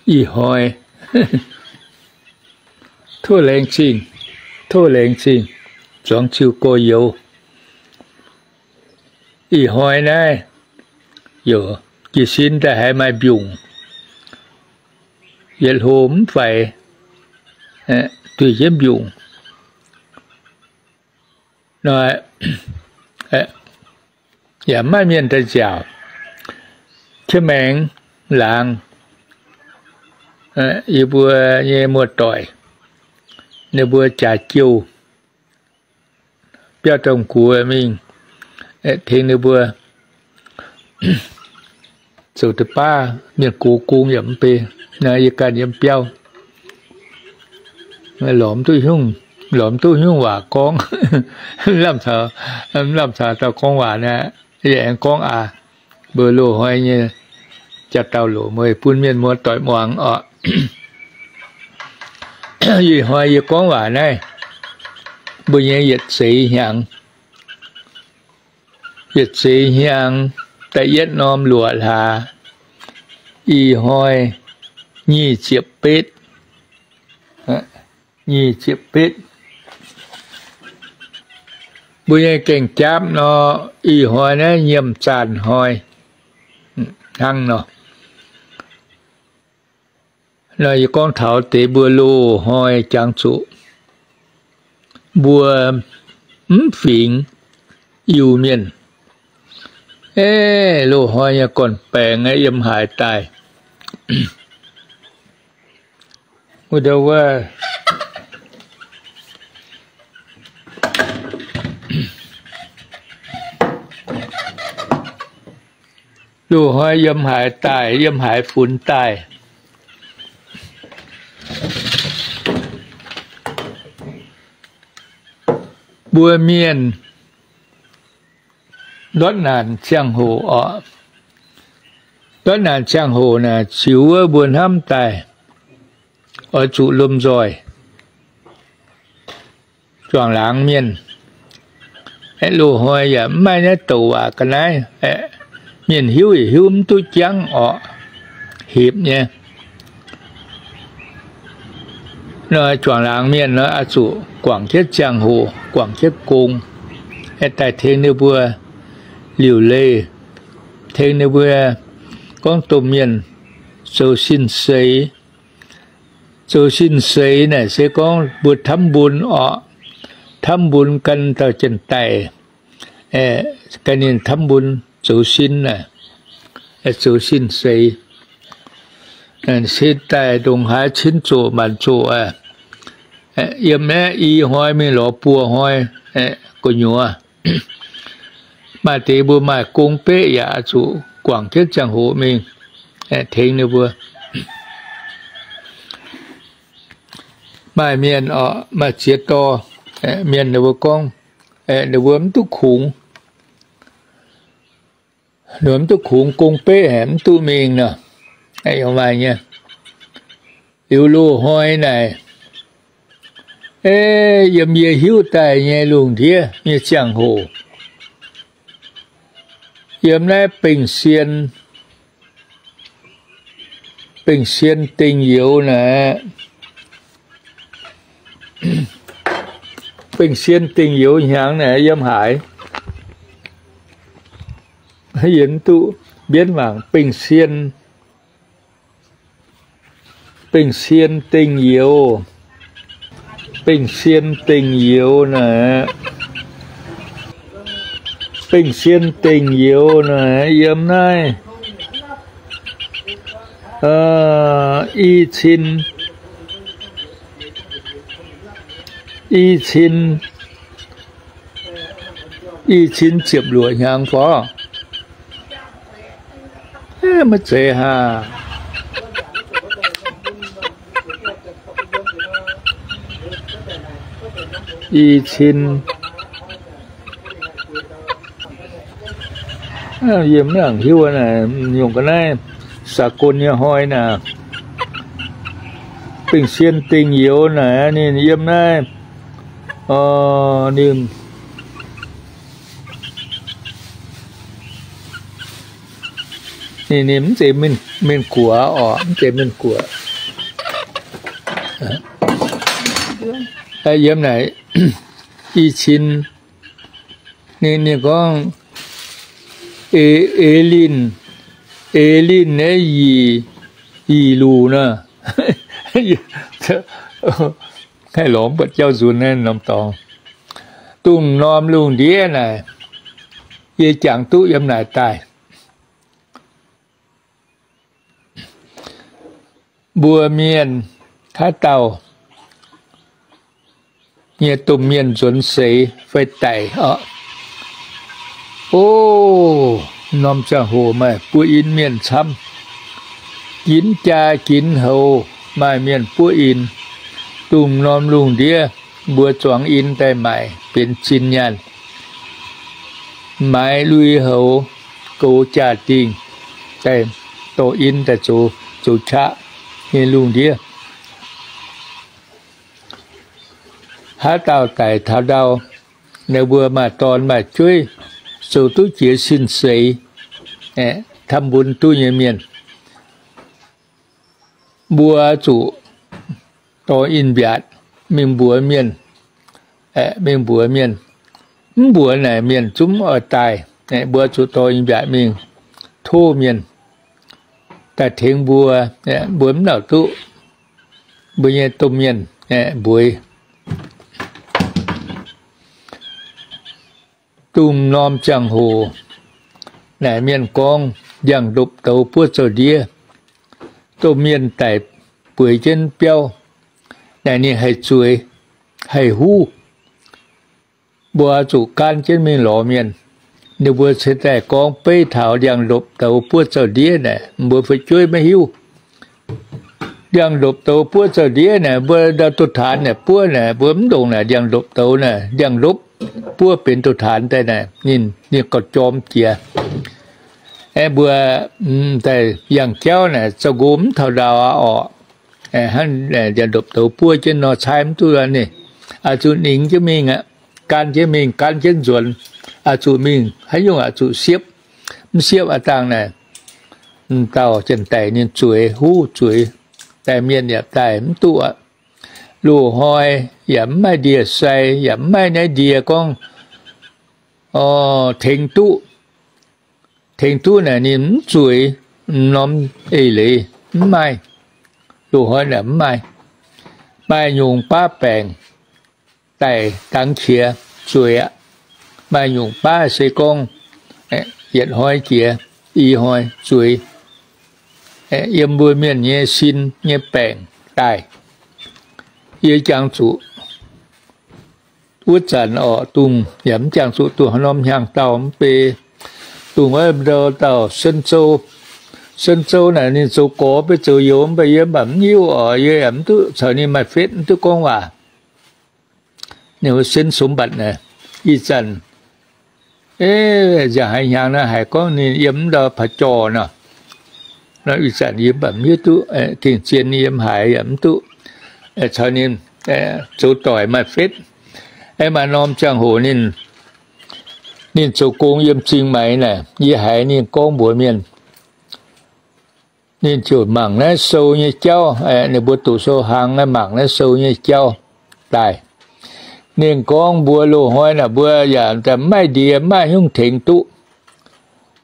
Ih hnoi, tov laengz zingh, tov laengz zingh, zuangx ziux gorx-youz. Ih hnoi naaiv, jiez sin daaih haiz maaih mbiungc, yietc hlo mv faix, duih jienv mbiungc. Yaac maiv maaih mienh daaih nziaauc. Qiex maengx laangz, yie mbuo nyei muoz-doic, ninh mbuo jaax jouh biauv domh guox mingh, tengx ninh mbuo zoux deix baav mienh gox gong yaac mv bei. Naaiv yie ganh yiem biauv, lorz mv duqv nyungc, lorz mv duqv nyungc waac gorngv. Lamh caux, lamh caux dauh gorngv waac naaiv, yie aengx gorngv aqv. Mbuo loz-hnoi nyei jauv-dauh loz-mueiz bun mienh muoz-doic muangx orqc. Ih hnoi yie gorngv waac naaiv, mbuo nyei yietc seix hnyangx, yietc seix hnyangx da'yietv norm luoqc hlaax, ih hnoi nyic ziepc betv, nyic ziepc betv. Mbuo nyei gaeng-jaapv nor, ih hnoi naaiv nyiemc zaanh hnoi hnangv nor. Nor yie gorngv taux deix mbuo loz-hnoi jangx zuqc mbuo mv fingx Iu-Mienh. Eix, loz-hnoi nyei gorn-baengx yiem haaix daaih? Wuov, loz-hnoi yiem haaix daaih, yiem haaix funx daaih? Mbuo mienh ndortv naanc ziangh hoc oc, ndortv naanc ziangh hoc naaic ziux wuov mbuo hnamv daaih oix zuqc lomh nzoih juangc laangz mienh. Aeqv, loz-hnoi yaac mv maaih naaiv douc waac ga'naaiv. Aeqv, mienh hiuv yaac hiuv mv duqv jangv orqc, hepc nyei. Nor juangc laangz mienh nor oix zuqc guangc jienv ziangh hoc, guangc jienv gong, aeqv, daaih tengx ninh mbuo liuc leih, tengx ninh mbuo gorngv domh mienh zoux sin seix. Zoux sin seix naaic se gorngv mbuo ทำบุญ orqc, ทำบุญ gan dauh janx-daic, gan ninh ทำบุญ zoux sin, zoux sin seix. Sin daaih ndongc haaix cin zoqc maanc zoqc, yiem naaiv i hnoi mingh lorz buo hnoi gu'nyuoz. Maaih deix mbuo maaih gong beqv yaac zuqc guangc jienv ziangh hoc mingh tengx ninh mbuo. Maaih mienh oc, maaih ziex dorh mienh ninh mbuo gorngv, ninh mbuo mv duqv kungx, ninh mv duqv kungx gong beqv haic, mv duqv mingh nor. Maaih nyei, liuz loz-hnoi naaic, yiem yie hiuv daaih nyei lungh ndiev nyei ziangh hoc, yiem naaiv Bengh Sien, Bengh Sien Dengh Youz naaic, Bengh Sien Dengh Youz hnyangx naaic yiem haaix? Yie mv duqv mbienv mangc. Bengh Sien, Bengh Sien Dengh Youz, Bengh Sien Dengh Youz naaic, Bengh Sien Dengh Youz naaic yiem naaiv i cin, i cin, i cin ziepc luoqc hnyangx fai? Maiv zeiz haah. I cin, yie mv nangc hiuv naaic, nyungc ga'naaiv สากล nyei hnoi naaic, Bengh Sien Dengh Youz naaic ninh yiem naaiv, ninh Ninh, ninh mv zeiz mienh guoqv oc, mv zeiz mienh guoqv. Yiem naaic i cin, ninh, ninh gorngv, eix linh, eix linh naaiv yie, yie luc nor, haih lorz buatc jauv nzunc naaiv norm dorngx. Dongh norm lungh ndiev naaic, yie jangx duqv yiem naaic daaih. Mbuo mienh haaix dauh nyei domh mienh nzuonx seix fai daic oc, o, norm ziangh hoc maaih buov in mienh camv. Ginv jaa ginv houx maaih mienh buov in. Dongh norm lungh ndiev mbuo zuangx in daaih maaic benx zinh nyaanh, maaiz lui-houx, goux jaa-dingh, daaih dorh in daaih zoux, zoux qaqv nyei lungh ndiev. Haaix dauh daic taux ndau, ninh mbuo maaih dorn maaih jueiv, zoux duqv jiez sin seix, ทำบุญ duqv nyei mienh, mbuo zuqc dorh in-mbiaatc mingh mbuox mienh, mingh mbuox mienh. Mv mbuox naaic mienh zungv oix daaih. Mbuo zuqc dorh in-mbiaatc mingh tov mienh daaih tengx mbuo, mbuo mv nauc duqv mbuo nyei domh mienh mbueix. Dongh norm ziangh hoc naaic mienh gorngv ndiangx-ndopv-douz buov zouv-ndiev, domh mienh daic bueix jienv biauv, naaic ninh haih zueiz, haih huv. Mbuo zuqc gaanv jienv mingh lorz mienh. Ninh mbuo cingx daaih gorngv beiv taux ndiangx-ndopv-douz buov zouv-ndiev naaic, mbuo fu'jueiv maiv hiuv. Ndiangx-ndopv-douz buov zouv-ndiev naaic, mbuo ndau douz-taanx naaic buov naaic, mbuo mv ndongc naaic ndiangx-ndopv-douz naaic, ndiangx-ndopv buov benx douz-taanx daaih naaic, ninh, ninh gauh jorm jiex. Aeqv, mbuo daaih yangh jauv naaic, zoux nqox mv taux ndaauh aqv orqc. Hnangv ndiangx-ndopv-douz buov jienv nor, caaiv mv duqv ninh, oix zuqc ningx jienv mingh aqv, gaanv jienv mingh, gaanv jienv nzuonx, oix zuqc mingh haaix nyungc oix zuqc siepv. Mv siepv aqv dangh naaic, dauh janx-daic ninh zueiz, huv zueiz, daaih mienh yaac daaih mv duqv aqv. Loz-hnoi yaac mv maaih ndie-sai, yaac mv maaih naaiv ndie gorngv tengx duqv. Tengx duqv naaic ninh mv zueiz, mv norm eix leiz mv maaih. Loz-hnoi naaic mv maaih. Maaih nyungc baav baengc daic dangx qiex zueiz aqv. Maaih nyungc baav se gorngv yietc hnoi jiex, i hnoi zueiz. Yiem mbuo mienh nyei sin nyei baengc daaih, yie jangx zuqc wuov zanc orqc, dongh yaac mv jangx zuqc dongh haaix norm hnyangx-daauh mv bei, dongh wuov ndau dauh Sen Zou. Sen Zou naaic ninh zoux gorx beiv zoux youz mv baac yie mv baac mv hiuv orqc, yie yaac mv duqv caux ninh maaih fetv, mv duqv gorngv waac. Ninh mbuo Sen Som Mbatc naaic, ih zanc, nziang haaix hnyangx naaic haiz gorngv ninh yiem mv ndau Paa Jorh nor. Ih zanc yie mv baac mv hiuv duqv, gengh zien ninh yiem haaix yaac mv duqv caux ninh zoux doic maaih fetv. Maaih norm ziangh hoc ninh, ninh zoux gong yiem Zingh Maix naaic, yie haiz ninh gorngv mbuox mienh, ninh ziouc mangc naaiv sou nyei jauv, ninh mbuo doqc sou hlang naaiv, mangc naaiv sou nyei jauv daaih. Ninh gorngv mbuo loz-hnoi naaic mbuo yaac mv maaih ndie, mv maaih haaix nyungc tengx duqv.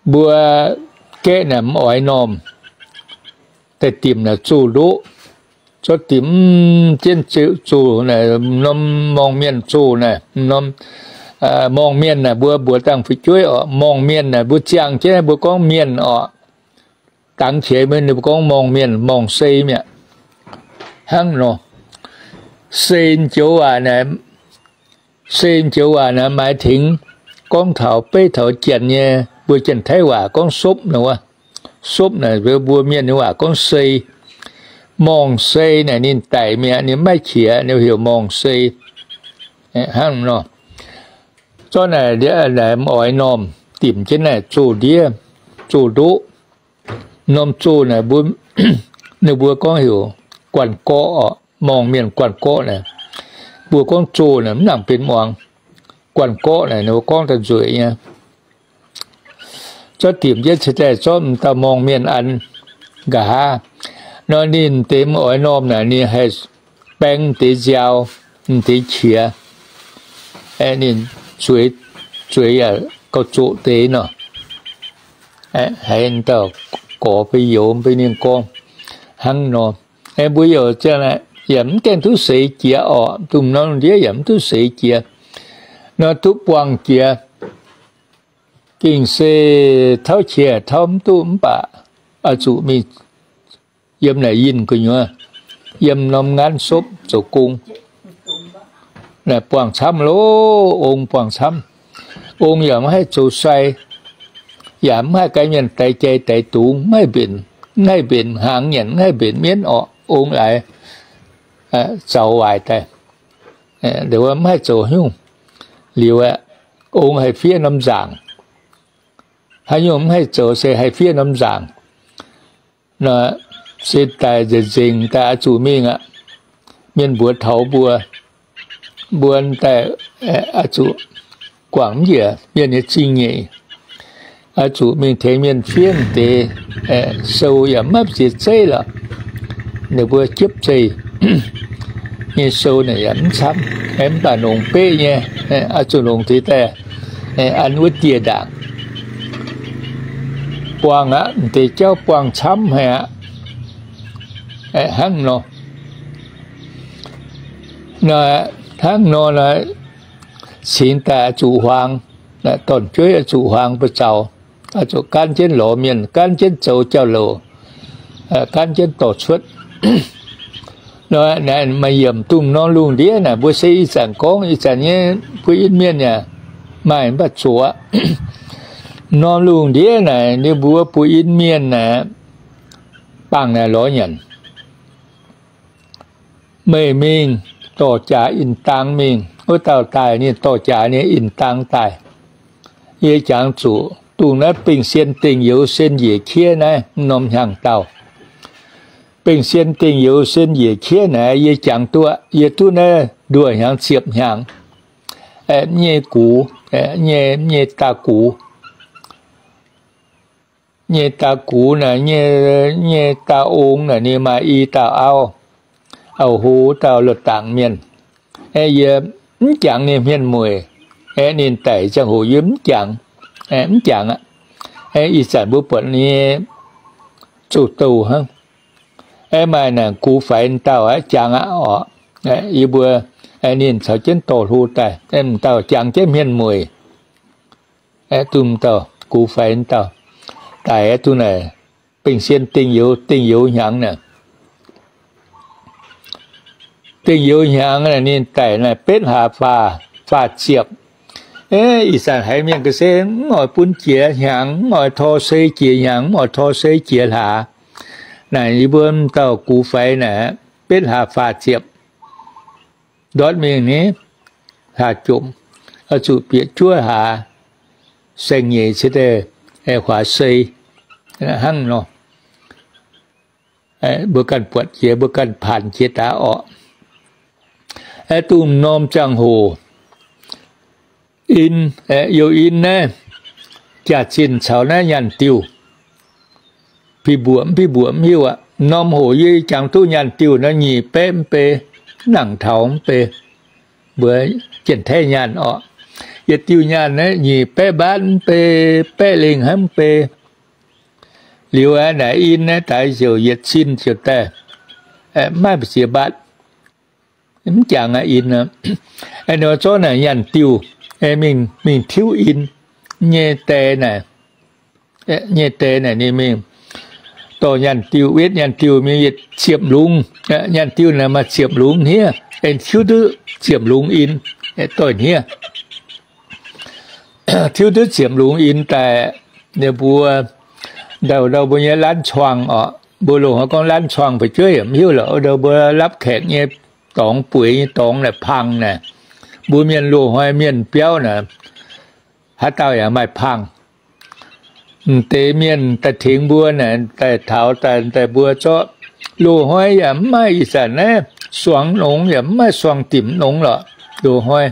Mbuo gaeqv naaic mv oix normh, daaih dimc naaic zoh ndoqv, zorqv dimc jienv zoh naaic, norm morngh mienh zoh naaic, norm morngh mienh naaic, mbuo mbuox dangh fu'jueiv orqc, morngh mienh naaic mbuo ziangh jienv mbuo gorngv mienh orqc. Dangx qiex mienh ninh mbuo gorngv morngh mienh, morngh sei mi'aqv. Hnangv nor, sei joux waac naaic, sei joux waac naaic maaih tengx gorngv taux beiv taux janx nyei, mbuo janx-taiv waac gorngv sopv naaic wuov. Sopv naaic mbuo mienh nyei waac gorngv sei. Morngh sei naaic ninh daic mi'aqv, ninh maiv qiex, ninh heuc morngh sei. Hnangv nor, zorqv naaic mv oix normh, dimc jienv naaic zoh ndiev, zoh ndoqv. Norm zoh naaic mbuo, ninh mbuo gorngv heuc guanh gorqv orqc, morngh mienh guanh gorqv naaic. Mbuo gorngv zoh naaic mv nangc benx muangx. Guanh gorqv naaic ninh mbuo gorngv daaih nzueic nyei. Zorqv dimc jienv cingx daaih zorqv m'dauh morngh mienh an. Nqa'haav nor ninh deix m'oix normh naaic ninh haih baeng deix nziaaux, deix qiex, ninh zueiz, zueiz yaac gauh zoqc deix nor. Haiz dauh gorx beiv youz beiv ninh gorngv hnangv nor. Mbuo youc ziangh yaac mv gaengh duqv seix jiex orqc, dongh norm ndiev yaac mv duqv seix jiex. Nor duqv buangh jiex, gengh se tauv qiex tauv mv duqv mv baac oix zuqc mingh yiem naaic yinh gu'nyuoz, yiem norm ngaanv sopv zoux gong. Naaic buangh camv loh, ong buangh camv. Ong yaac mv haih zoux sai, yaac mv haih gan mienh daix jai daix dungz, mv haih mbenc, mv haih mbenc hnaangx nyanc, mv haih mbenc mienv orqc. Ong laaix zaux waaic daaih, mv haih zoux nyungc. Liuz aeqv, ong haih fiev norm nzaangc. Haaix nyungc mv haih zoux se haih fiev norm nzaangc. Se daaih nzengc daaih oix zuqc mingh aqv. Mienh mbuox taux mbuo, mbuo daaih oix zuqc guangc mv njiec mienh nyei zingh nyeic, oix zuqc mingh tengx mienh fiev deix sou yaac maiv ziex zeiv lorqc. Ninh mbuo jiepv zeih nyei sou naaic yaac mv camv, mv baac longc beqv nyei, oix zuqc longc deix daaih an wuov dieh ndaangc. Buangh aqv, m'deix jauv buangh camv haic aqv. Hnangv nor, hnangv nor, cingx daaih oix zuqc huaang, dorn-jueiv oix zuqc huaang buoz zaux, oix zuqc gaanv jienv lorz mienh, gaanv jienv zoux jauv-louc, gaanv jienv dorh cuotv. Maaih yiemc dongh norm lungh ndiev naaic, mbuo se ih zanc gorngv ih zanc nyei buo in mienh yaac maaih mv baac zoqc aqv. Norm lungh ndiev naaic ninh mbuo buo in mienh naaic, bangh naaic lorz nyanc. Meih mingh dorh jaax in dang mingh, wuov dauh daaih ninh dorh jaax nyei in dang daaih. Yie jangx zuqc dongh naaiv Bengh Sien Dengh Youz Sen Njiec Kiev naaiv norm hnyangx-daauh. Bengh Sien Dengh Youz Sen Njiec Kiev naaic yie jangx duqv, yie duqv naaiv nduoh hnyangx ziepc hnyangx nyei gux, nyei, nyei daa gux, nyei daa gux naaic, nyei daa ong naaic ninh maaih i dauh auv, auv-hlo dauh loz-dangc mienh. Yie mv jangx ninh hmien mueic. Ninh daic ziangh hoc yie mv jangx, mv jangx aqv. Ih zanc mbuo buatc ninh zoux douh hnangv. Maaih naaic gux faix dauh aqv, jangx aqv orqc. Yie mbuo, ninh caux jienv dorh hlo daaih, m'dauh jangx jienv hmien mueic. Dongh dauh gux faix dauh daic duqv naaic, Bengh Sien Dengh Youz, Dengh Youz hnyangx naaic. Dengh Youz hnyangx naaic ninh daic naaic betv hlaax faah, faah ziepc. Ih zanc haiz mienh ga'sie mv oix bun jiex hnyangx, mv oix tor sei jiex hnyangx, mv oix tor sei jiex hlaax. Naaic yie mbuo dauh gux faix naaic betv hlaax faah ziepc. Ndortv mingh ni, hlaax jomc, oix zuqc bieqc juov hlaax, saeng-nyeic cingx daaih huaax sei hnangv nor. Mbuo ganh buatc jiex, mbuo ganh paanc jiex daaih orqc. Dongh norm ziangh hoc in, youh in naaiv, jaax-zinh caux naaiv nyaanh diuh, pi mbuoqc mv pi mbuoqc mv hiuv aqv. Norm hoc yie jangx duqv nyaanh diuh naaiv nyic baeqv mv bei, nangc taux mv bei, mbuo Janx-Taiv nyaanh orqc. Yietc diuh nyaanh naaiv nyic baeqv mbaatv mv bei, baeqv lengh hnangv mv bei. Liuz aeqv, naaic in naaiv daaix ziouc yietc cin ziouc daaih, maiv maaih ziex mbaatv. Mv jangx aqv in. Ninh zorqv naaic nyaanh diuh mingh, mingh tiuv in nyei dae naaic, nyei dae naaic ninh mingh dorh nyaanh diuh, wetv nyaanh diuh mingh yietc ziepc lungz. Nyaanh diuh naaic maaih ziepc lungz hniev, aengx tiuv duqv ziepc lungz in doix hniev. Tiuv duqv ziepc lungz in daaih, ninh mbuo ndau, ndau mbuo nyei ร้านช่าง orqc, mbuo loz-hnoi gorngv ร้านช่าง fu'jueiv yaac mv hiuv lorqc. Ndau mbuo รับแขก nyei dorngx, bueix nyei dorngx naaic, พัง naaic, mbuo mienh loz-hnoi mienh biauv naaic, haaix dauh yaac maaih พัง. M'deix mienh daaih tengx mbuo naaic, daaih taux daaih, daaih mbuo zorqv loz-hnoi yaac mv maaih ih zanc naaiv suangx nongx, yaac mv maaih suangx dimc nongx lorqc. Loz-hnoi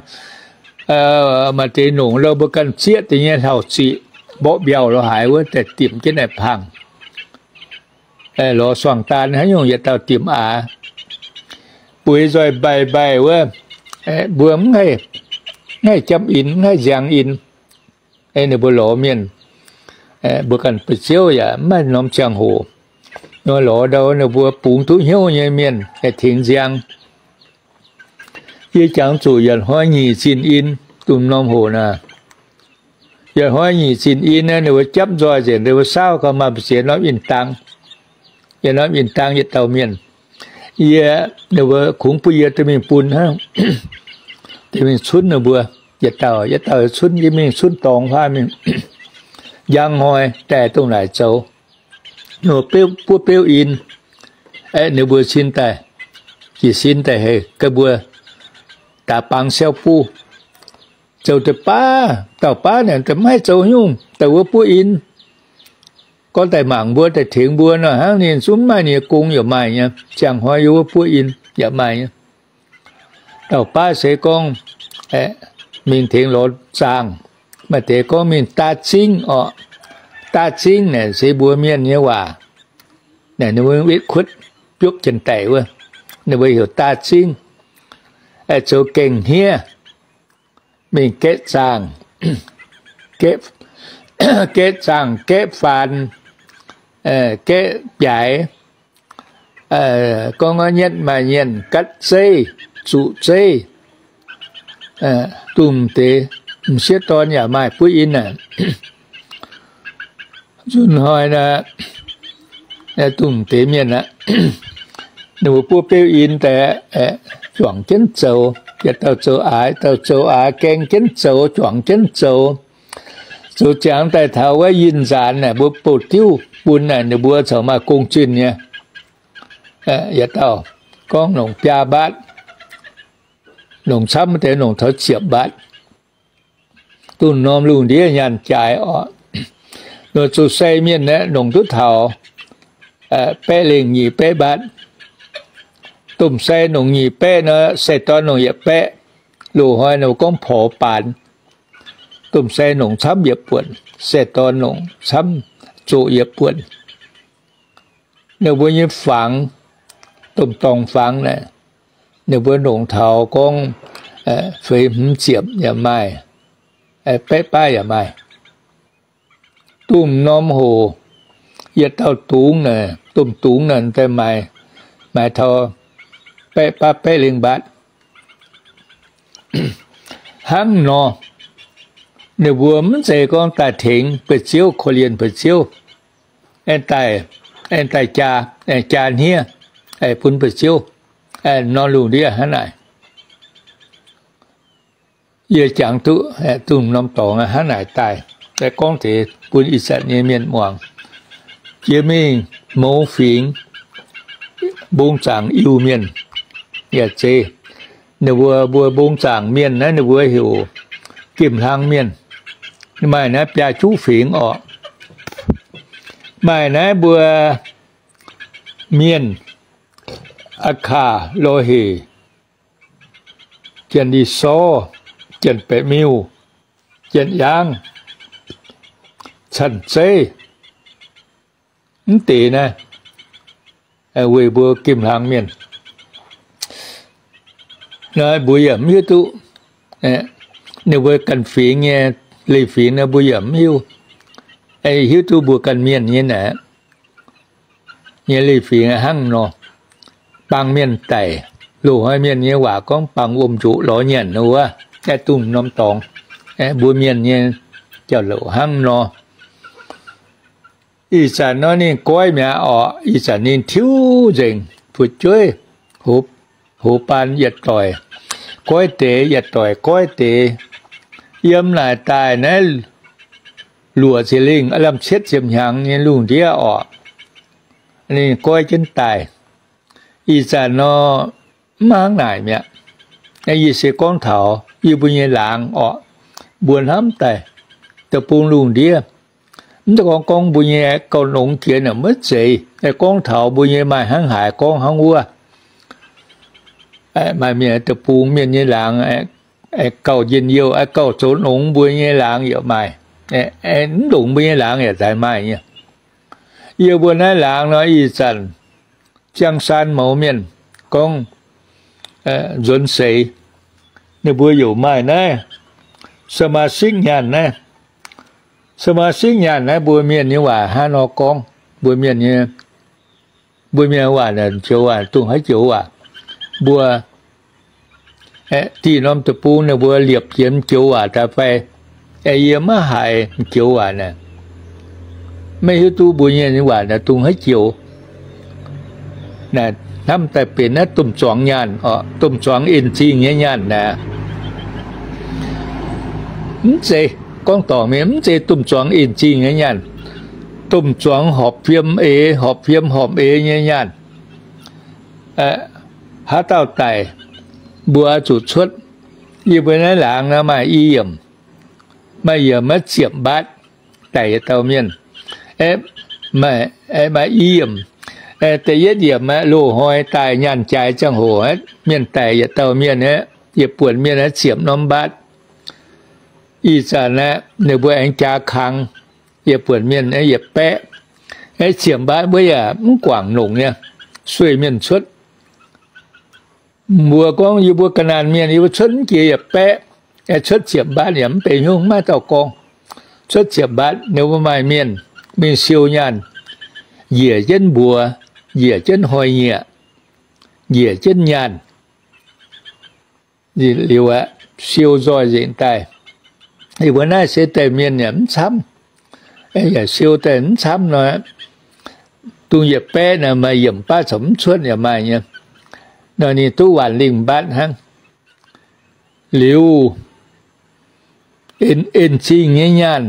maaih deix nongc lo mbuo ganh zieqv deix nyei hlauv-ziqc, mborqv mbiauh lorz haaix wuov daaih dimc jienv naaic pangh. Lorz suangx daan haaix nyungc yietc dauh dimc aax. Bueix nzoih mbaih mbaih wuov, mbuo mv haih jamv in, mv haih nziang in. Ninh mbuo lorz mienh, mbuo ganh ba'ziouv yaac mv maaih norm ziangh hoc. Nor lorz ndau ninh mbuo bungx duqv hnyouv nyei mienh haih tengx nziang. Yie jangx zuqc yietc hnoi nyic zinh in, dongh norm hoc naaic. Yietc hnoi nyic zinh in, ninh mbuo japv nzoih nzengc, ninh mbuo saauv gauh maaih mbu'ziex norm in-dang. Yietc norm in-dang yietc dauh mienh. Yie, ninh mbuo kungx bun yie dorh mingh bun hnangv, dorh mingh cunv ninh mbuo. Yietc dauh yietc dauh cunv, yie mingh cunv dorngx fai mingh njang hnoi daaih dongh naaic zoux. Ninh mbuo buov beuv in, aeqv, ninh mbuo cin daaih, jiez sin daaih heuc ga'mbuo daaih bangc siau buv. Zoux deix baav, dauh baav naaic daaih mv haih zoux nyungc, daaih wuov buov in. Gorngv daaih mangc mbuo, daaih tengx mbuo nor hnangv, ninh zungv mv maaih ninh nyei gong yaac maaih nyei. Ziangh hnoi yie wuov buov in yaac maaih nyei. Dauh baav se gorngv mingh tengx lorz zaangh. Maaih deix gorngv mingh daav zingv orqc. Daav zingv naaic se mbuo mienh nyei waac. Naaic ninh mbuo wetv kuotv biopv janx-daic wuov, ninh mbuo heuc daav zingv. Zoux gaengh hniev, mingh gaeqv zaangh, gaeqv zaangh, gaeqv faan, gaeqv biaaix, gorngv nyetv maaih nyienh gatv zeiv, zuqc zeiv, dongh deix m'sieqv dorn yaac maaih buov in aac. Nzunc hnoi naaic, dongh deix mienh aqv, ninh mbuo buov beuv in daaih, juangc jienv zoux, yietc dauh zoux aax, dauh zoux aax, gaeng jienv zoux, juangc jienv zoux. Zoux ziangx daaih taux wuov yinh nzaanx naaic, mbuo bouh diuv bun naaic, ninh mbuo corc maaih gong zunh nyei. Yietc dauh gorngv longc biaa mbaatv, longc camv deix longc taux ziepc mbaatv. Dongh norm lungh ndiev nyaanh jaaix orqc. Nor zuqc sai mienh aeqv, longc duqv taux baeqv lengh nyic baeqv mbaatv. Domh sai longc nyic baeqv nor, sai dorn longc yietc baeqv. Loz-hnoi nor gorngv porx baanx. Domh sai longc camv yietc buonc, sai dorn longc camv zoqc yietc buonc. Ninh mbuo nyei fangx, domh dorngx fangx naaic, ninh mbuo longc taux gorngv feix hmz ziepc yaac maaih, baeqv baav yaac maaih. Domh norm hoc, yietc dauh dungz naaic, domh dungz naaic daaih maaiz, maaiz taux baeqv baav baeqv lengh mbaatv. Hnangv nor, ninh mbuo mv zeiz gorngv daaih tengx ba'ziouv, korv-lienh ba'ziouv, aengx daaih, aengx daaih jaa, aengx jaa hniev, aengx bun ba'ziouv, aengx nor lungh ndiev hnangv naaic. Yie jangx duqv, duqv norm dorngx hnangv naaic daaih, gorngv deix bun ih zanc nyei mienh muangx. Jiex mingh mouz fingx, mbong zaangc Iu-Mienh yaac zeiz. Ninh mbuo, mbuo mbong zaangc mienh naaiv ninh mbuo heuc Gemh Hlang Mienh. Maaih naaiv biaa juqv fingx orqc. Maaih naaiv mbuo Mienh, Aa Kaax, Lorh Hec, Janx-Li Sorv, Janx-Baeqc Miuh, Janx-Yaangv, Canh Zeiv, mv deix naaiv weic mbuo Gemh Hlang Mienh. Naaiv mbuo yaac mv hiuv duqv. Ninh mbuo ganh fingx nyei leiz-fingx naaiv mbuo yaac mv hiuv. Hiuv duqv mbuo ganh mienh nyei naaiv nyei leiz-fingx hnangv nor. Baamh mienh daic, loz-hnoi mienh nyei waac gorngv baamh wuom-njoqc lorz nyanc wuov, aeqv, dongh norm dorngx, aeqv, mbuo mienh nyei jauv-louc hnangv nor. Ih zanc nor ninh goiv mi'aqv orqc. Ih zanc ninh tiuv nzengc, fu'jueiv, hoz baan yietc doic goiv deix, yietc doic goiv deix. Yiem naaic daaih naaiv luoqc ziepc lingh, lamh cietv ziepc hnyangx nyei lungh ndiev orqc, ninh goiv jienv daaih. Ih zanc nor, mv hnangv naaic mi'aqv. Yie se gorngv taux yie mbuo nyei laangz orqc, mbuo hnamv daaih deic-bung lungh ndiev. Mv gorngv gorngv mbuo nyei gauh nongx jiex naaic maiv zeiz. Gorngv taux mbuo nyei maaih hnangv haaix gorngv hnangv wuov. Maaih mienh deic-bung mienh nyei laangz gauh njien-youh, gauh zoux nongx mbuo nyei laangz yaac maaih. Mv longc mbuo nyei laangz yaac daaih maaih nyei. Yie mbuo naaiv laangz nor, ih zanc Ziang Saan mouz mienh gorngv nzuonx seix, ninh mbuo youc maaih naaiv สมาชิก nyaanh naaiv. สมาชิก nyaanh naaiv mbuo mienh nyei waac hnangv nor gorngv, mbuo mienh nyei, mbuo mienh waac naaic joux waac, dongh haaix joux waac, mbuo diuh norm deic-bung ninh mbuo liepc jiex joux waac daaih fai? Aeqv, yie maiv haiz joux waac naaic, maiv hiuv duqv mbuo mienh nyei waac naaic dongh haaix joux. Naaic hnamv daaih benx naaiv domh zuangx nyaanh, domh zuangx en-zingh nyei nyaanh naaic. Mv zeiz, gorngv dorngc mienh, mv zeiz domh zuangx en-zingh nyei nyaanh. Domh zuangx horpc fiem eix, horpc fiem horpc eix nyei nyaanh. Haaix dauh daic, mbuo oix zuqc cuotv. Yie mbuo naaiv laangz nor maaih i yiemc, maaih yiemc maiv ziepc mbaatv daic yietc dauh mienh. Maaih i yiemc, da'yietv yiemc aeqv, loz-hnoi daaih nyaanh jaaix ziangh hoc aeqv, mienh daic yietc dauh mienh aeqv, yietc buonc mienh aeqv ziepc norm mbaatv. Ih zanc aeqv, ninh mbuo aengx jaax kangx, yietc buonc mienh aeqv yietc baeqv. Aeqv, ziepc mbaatv mbuo yaac mv guangc longc nyei, sueih mienh cuotv. Mbuo gorngv yie mbuo ga'naanh mienh, yie mbuo cuotv mv jiex yietc baeqv, aeqv, cuotv ziepc mbaatv yaac mv benx hnyouv, maiv dauh gorngv. Cuotv ziepc mbaatv ninh mbuo maaih mienh mingh siou nyaanh, njiec jienv mbuox, njiec jienv hnoi-nyieqc, njiec jienv nyaanh liuz aeqv, siou nzoih nzengc daaih. Yie mbuo naaiv se deix mienh yaac mv camv, yaac siou daaih mv camv nor, dongh yietc baeqv naaic maaih yiemc baav corc mv cuotv yaac maaih nyei. Nor ninh duqv waanc lingh mbaatv hnangv. Liuz, en-zingh nyei nyaanh,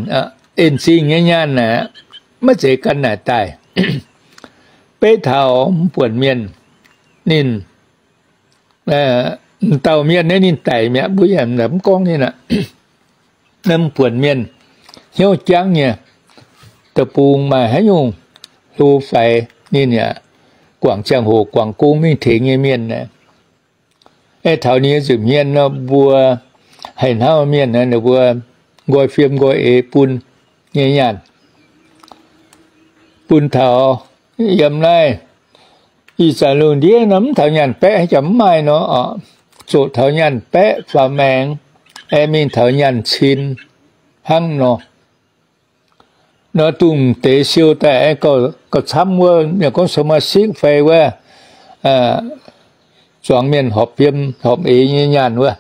en-zingh nyei nyaanh naaic, maiv zeiz gan naaic daaih. Beiv taux mv buonc mienh, ninh, m'dauh mienh naaiv ninh daic mi'aqv, mbuo yaac mv gorngv ninh aqv. Mv buonc mienh hnyouv jangv nyei, deic-bung maaih haaix nyungc hlo faix ninh yaac guangc ziangh hoc guangc gong mingh tengx nyei mienh. Aeqv, taux ninh nyei nza'hmien nor, mbuo haih hnamv mienh, ninh mbuo nqoi fiem nqoi eix bun nyei nyaanh, bun taux yiem naaiv ih zanc lungh ndiev nor mv taux nyaanh baeqv haaix jaax mv maaih nor, zoqc taux nyaanh baeqv faaux maengx, aeqv, mingh taux nyaanh cin hnangv nor. Nor dongh deix siou daaih gauh camv wuov, gorngv สมาชิก fai wuov, zuangx mienh horpc fiem horpc eix nyei nyaanh wuov,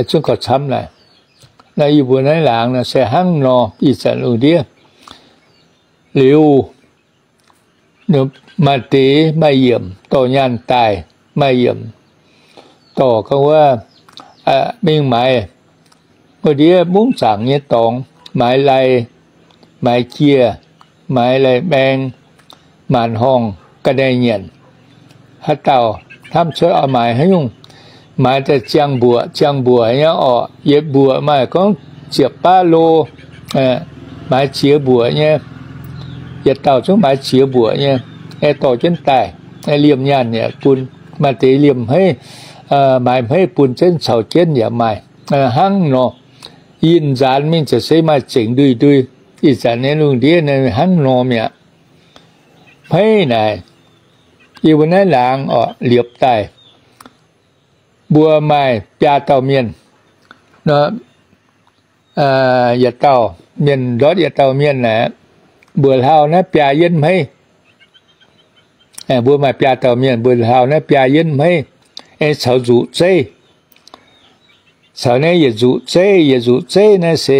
zungv gauh camv naaic. Naaiv yie mbuo naaiv laangz nor se hnangv nor, ih zanc lungh ndiev liuz, maaih deix maaih yiemc dorh nyaanh daaih, maaih yiemc dorh gorngv wuov, mingh maaiz wuov ndiev mungv zaangc nyei dorngx, maaiz lai, maaiz jieh, maaiz lai maeng, maanc horngh ga'naaiv nyanc. Haaix dauh hnamv cuotv oix maaiz haaix nyungc, maaiz daaih ziangh mbuoqc, ziangh mbuoqc nyei orqc. Yietc mbuoqc maaih gorngv ziepc baav lo, maaiz ziex mbuoqc nyei. Yietc dauh zungv maaiz ziex mbuoqc nyei, aeqv, dorh jienv daaih, aeqv, liemh nyaanh yaac bun. Maaih deix liemh hmeiv, maaiz hmeiv bun jienv caux jienv yaac maaih. Hnangv nor, yinh nzaanx mingh ziouc se maaih zengc ndui-ndui. Ih zanc nyei lungh ndiev hnangv nor mi'aqv. Hmeiv naaic, yie mbuo naaiv laangz orqc, liepc daaih, mbuo maaih biaa dauh mienh nor, yietc dauh mienh ndortv yietc dauh mienh naaic, mbuoqc hlaau naaiv biaa yienv hmeiv. Mbuo maaih biaa dauh mienh, mbuoqc hlaau naaiv biaa yienv hmeiv, aengx caux nzuqc zeiv. Caux naaiv yietc nzuqc zeiv, yietc nzuqc zeiv naaiv se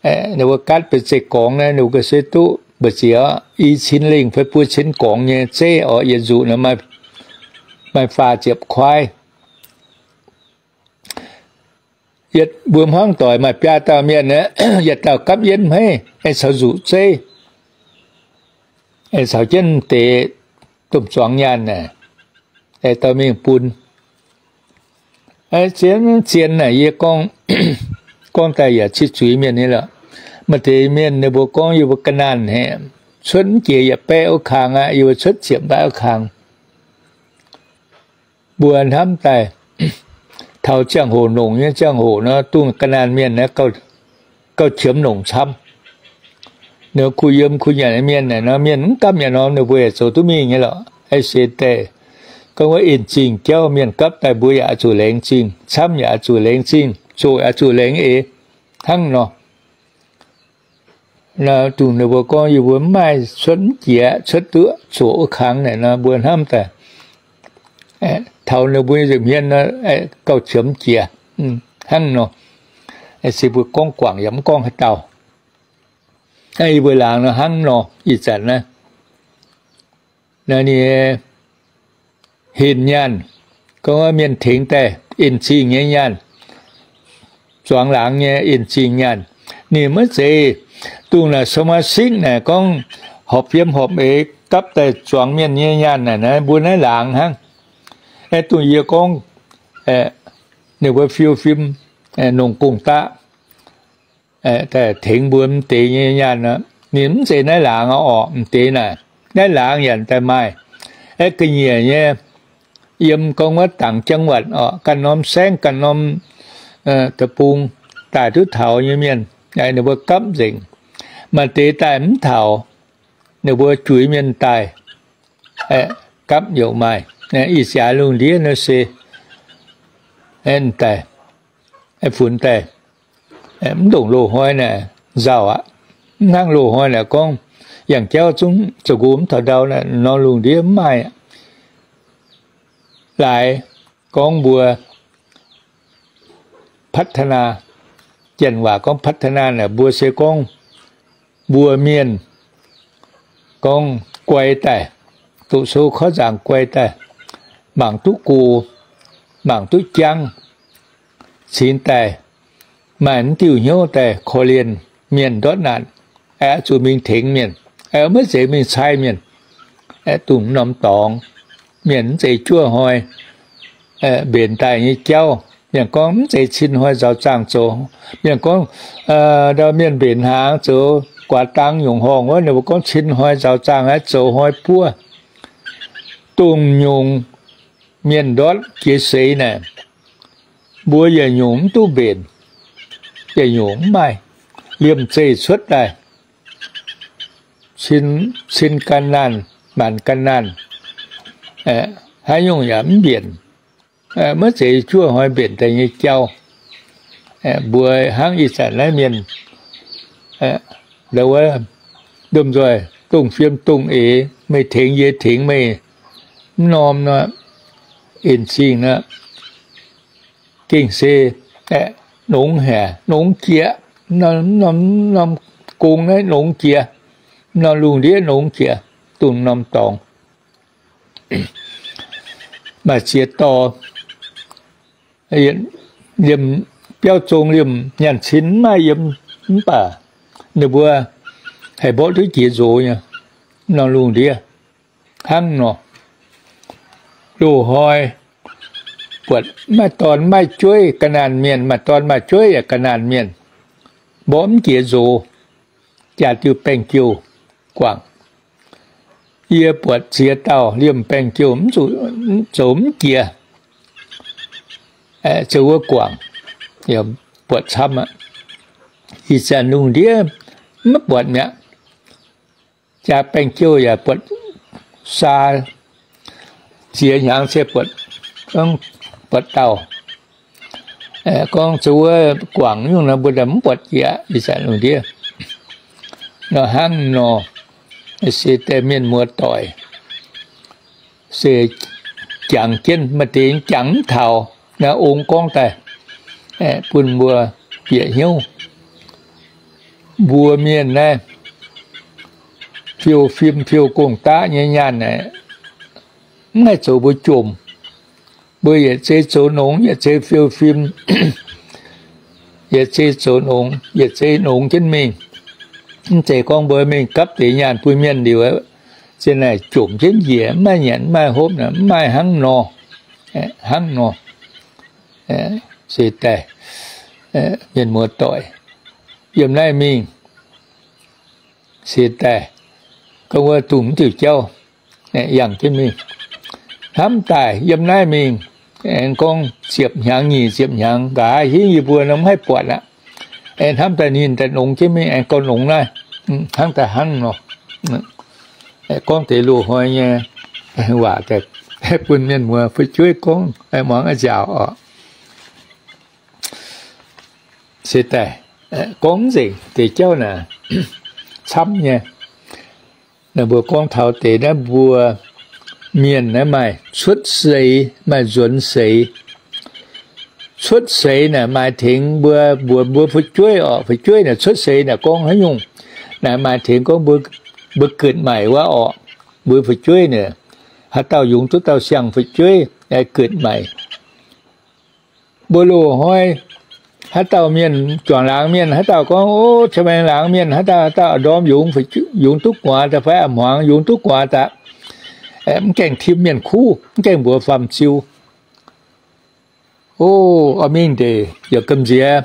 ninh mbuo gaatv benx zeiv-gorngx naaiv, ninh mbuo se duqv mbu'ziex, i cin lengh fai buo cin gorngx nyei zeiv orqc. Yietc nzuqc naaiv maaih faah ziepc kuaaiv. Yietc mbuo hmuangv doic maaih biaa dauh mienh, yietc dauh gapv yienv hmeiv, aengx caux nzuqc zeiv, aengx caux jienv deix domh zuangx nyaanh naaic, aengx dorh mingh bun. Zien, zien naaic yie gorngv, gorngv daaih yaac cih zuiz mienh nyei lorqc. Maaih deix mienh ninh mbuo gorngv yie mbuo ga'naanh haic, cuotv mv jiex yietc baeqv wuov kang aqv, yie mbuo cuotv ziepc mbaatv wuov kang. Mbuo hnamv daaih, taux ziangh hoc longc nyei ziangh hoc nor, dongh ga'naanh mienh naaiv gauh, gauh qiemx longc camv. Ninh kuh yiem kuh nyanc mienh naaic nor, mienh mv gapv nyanc nor, ninh mbuo yaac zoux duqv mingh nyei lorqc. Aa, se daaih gorngv wuov en-zingh jauv mienh gapv daaih mbuo yaac oix zuqc laengz zingh, camv yaac oix zuqc laengz zingh, zoqc yaac oix zuqc laengz eix hnangv nor. Dongh ninh mbuo gorngv yie mbuo mv maaih cuotv mv jiex, cuotv duqv zoqc wuov kangx naaic nor, mbuo hnamv daaih taux ninh mbuo nza'hmien nor, gauh qiemx jiex hnangv nor. Se mbuo gorngv guangc yaac mv gorngv haaix dauh. Yie mbuo laangz nor hnangv nor, ih zanc naaiv ninh henh nyaanh, gorngv mienh tengx daaih en-zingh nyei nyaanh, zuangx laangz nyei en-zingh nyaanh. Ninh maiv zeiz dongh naaic สมาชิก naaic gorngv horpc fiem horpc eix gapv daaih zuangx mienh nyei nyaanh naaic, mbuo naaiv laangz hnangv. Aeqv, dongh yie gorngv ninh mbuo fiou fim, nongc gong-daqv, daaih tengx mbuo m'deix nyei nyaanh aqv. Ninh mv zeiz naaiv laangz orqc, m'deix naaic. Naaiv laangz yaac daaih maaih. Aeqv, ga'nyiec nyei, yiem gorngv wuov ต่างจังหวัด orqc, ganh norm saengv, ganh norm deic-bung daaih duqv taux nyei mienh, ninh mbuo gapv nzengc. Maaih deix daaih mv taux, ninh mbuo juix mienh daaih, gapv youc maaih. Ih jaax lungh ndiev nor se daaih, funx daaih, mv ndongc loz-hnoi naaic nzauh aqv. Mv hnangv loz-hnoi naaic gorngv yangh jauv zungv zoux nqox mv taux ndau naaic nor, lungh ndiev mv maaih aqv. Laaix gorngv mbuo พัฒนา, janx waac gorngv พัฒนา naaic mbuo se gorngv mbuo mienh gorngv guai daaih, doqc sou korv nzaangc guai daaih, mangc duqv gox, mangc duqv jangv, cingx daaih maaih m'diuh hnyouv daaih korv-lienh mienh ndortv naanc, aeqv, zuqc mingh tengx mienh, aeqv, maiv zeiz mingh cai mienh, aeqv, dongh norm dorngx. Mienh mv zeiz juov hnoi mbenc daaih nyei jauv. Mienh gorngv mv zeiz cin hnoi nzauz zaangh zoux. Mienh gorngv ndau mienh mbenc hnaangx zoux guaax dang nyungc horngh wuov, ninh mbuo gorngv cin hnoi nzauz zaangh haaix zoux hnoi buov. Dongh nyungc mienh ndortv jiex seix naaic, mbuo yietc nyungc mv duqv mbenc, yietc nyungc mv maaih, liemh zeih cuotv daaih, cin gan naanh, maanc gan naanh, haaix nyungc yaac mv mbienc. Maiv zeiz juov hnoi mbenc daaih nyei jauv. Mbuo hnangv ih zanc naaiv mienh, ndau wuov, domh nzoih dongh fiem dongh eix, meih tengx yie tengx meih, mv norm nor, en-zingh nor, gengh se nongx haic, nongx jiex, norm gong naaiv nongx jiex, norm lungh ndiev nongx jiex, dongh norm dorngx. Maaih ziex dorh, liemh biauv zong liemh nyaanh cin mv maaih yiem, mv baac ninh mbuo haih mborqv duqv jiex nzox nyei, norm lungh ndiev hnangv nor. Loz-hnoi buatc maaih dorn maaih jueiv ga'naanh mienh, maaih dorn maaih jueiv yaac ga'naanh mienh, mborqv mv jiex nzox, jaa diuh baengh jouh guangc. Yie buatc ziex dauh liemh baengh jouh mv zuqc zoux mv jiex, zoux wuov guangc, buatc camv aqv. Ih zanc lungh ndiev maiv buatc mi'aqv. Jaa baengh jouh yaac buatc saa, ziex hnyangx se buatc, buatc dauh. Gorngv zoux wuov guangc nyungc nor mbuo mv buatc jiex aqv. Ih zanc lungh ndiev nor hnangv nor, se daaih mienh muoz-doic se jangx jienv, maaih deix jangx mv taux, naaiv ong gorngv daaih bun mbuo bieqc hnyouv. Mbuo mienh naaiv fiou fim fiou gong-daqv nyei nyaanh naaic, mv haih zoux mbuo jomc. Mbuo yietc zei zoux nongx, yietc zei fiou fim, yietc zei zoux nongx, yietc zei nongx jienv mingh. Mv zeiz gorngv mbuo mingh gapv deix nyaanh bun mienh liuz, zien naaic jomc jienv njiec, mv maaih nyanc mv maaih hopv, mv maaih hnangv nor, hnangv nor. Se daaih mienh muoz-doic yiem naaiv mingh, se daaih gorngv wuov dongh mv diuh jauv yangh jienv mingh. Hnamv daaih yiem naaiv mingh, aengx gorngv ziepc hnyangx nyic ziepc hnyangx nqa'haav hingv yie mbuo nor mv haih buatc aqv. Hnamv daaih ninh daaih nongx jienv mingh aengx gauh nongx naaiv, hnangv daaih hnangv nor. Gorngv deix loz-hnoi nyei waac daaih bun mienh muoz fu'jueiv gorngv muangx a'nziaauc oc. Se daaih gorngv nzengc deix jauv naaic camv nyei. Naaiv mbuo gorngv taux deix naaiv mbuo mienh naaiv maaih cuotv seix, maaih nzuonx seix. Cuotv seix naaic maaih tengx mbuo, mbuox mbuo fu'jueiv oc. Fu'jueiv naaic cuotv seix naaic gorngv haaix nyungc? Naaic maaih tengx gorngv mbuo, mbuo gitv maaic wuov oc. Mbuo fu'jueiv naaic, haaix dauh yungz duqv dauh siang fu'jueiv, gitv maaic. Mbuo loz-hnoi haaix dauh mienh, juangc laangz mienh haaix dauh gorngv, o, ca'maengx laangz mienh haaix dauh, haaix dauh ndorm yungz, yungz duqv gu'nguaaz daaih fai a'hmuangx yungz duqv gu'nguaaz daaih, mv gaengh tim mienh kuv, mv gaengh mbuox faam-ziu. O, oix mingh ndeic yaac gamh nziex.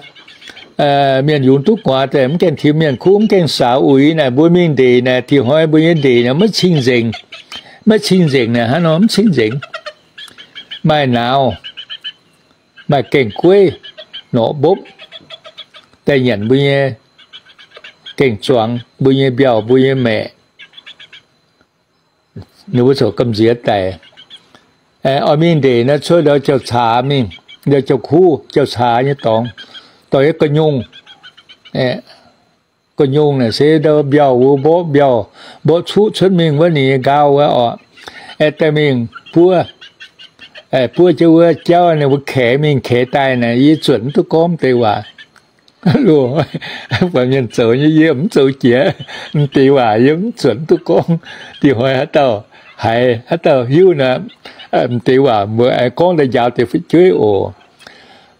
Mienh yungz duqv gu'nguaaz daaih mv gaengh tim mienh kuv, mv gaengh saux uix naaic, mbuo mingh ndeic naaic, diex hnoi mbuo nyei ndeic naaic maiv cing-nzengc. Maiv cing-nzengc naaic hnangv nor, mv cing-nzengc. Maaih nauz, maaih gaeng-gueiv norqc mbopv daaih nyanc mbuo nyei gaeng-zuangx, mbuo nyei mbiauh, mbuo nyei maeqc. Ninh mbuo corc gamh nziex daic. Oix mingh ndeic naaiv cuotv ndau jauv-caax mingh, ndau jauv-kuv jauv-caax nyei dorngx, dorh yietv gu'nyungc. Gu'nyungc naaic se ndau mbiauh wuov mborqv, mbiauh mborqv cuqv cuotv mingh wuov ninh nyei nqaauv wuov oc. Aengx daaih mingh buov, buov jienv wuov jauv ninh mbuo kaex mingh kaex daaih naaic, yie zuotc mv duqv gorngv deix waac. Loz-hnoi buatc mienh zoux nyei, yie mv zoux jiex. M'deix waac yie mv zuotc mv duqv gorngv. Diex hnoi haaix dauh haiz, haaix dauh hiuv naaic, m'deix waac mbuo aengx gorngv daaih njaaux deix fu'jueiv oc.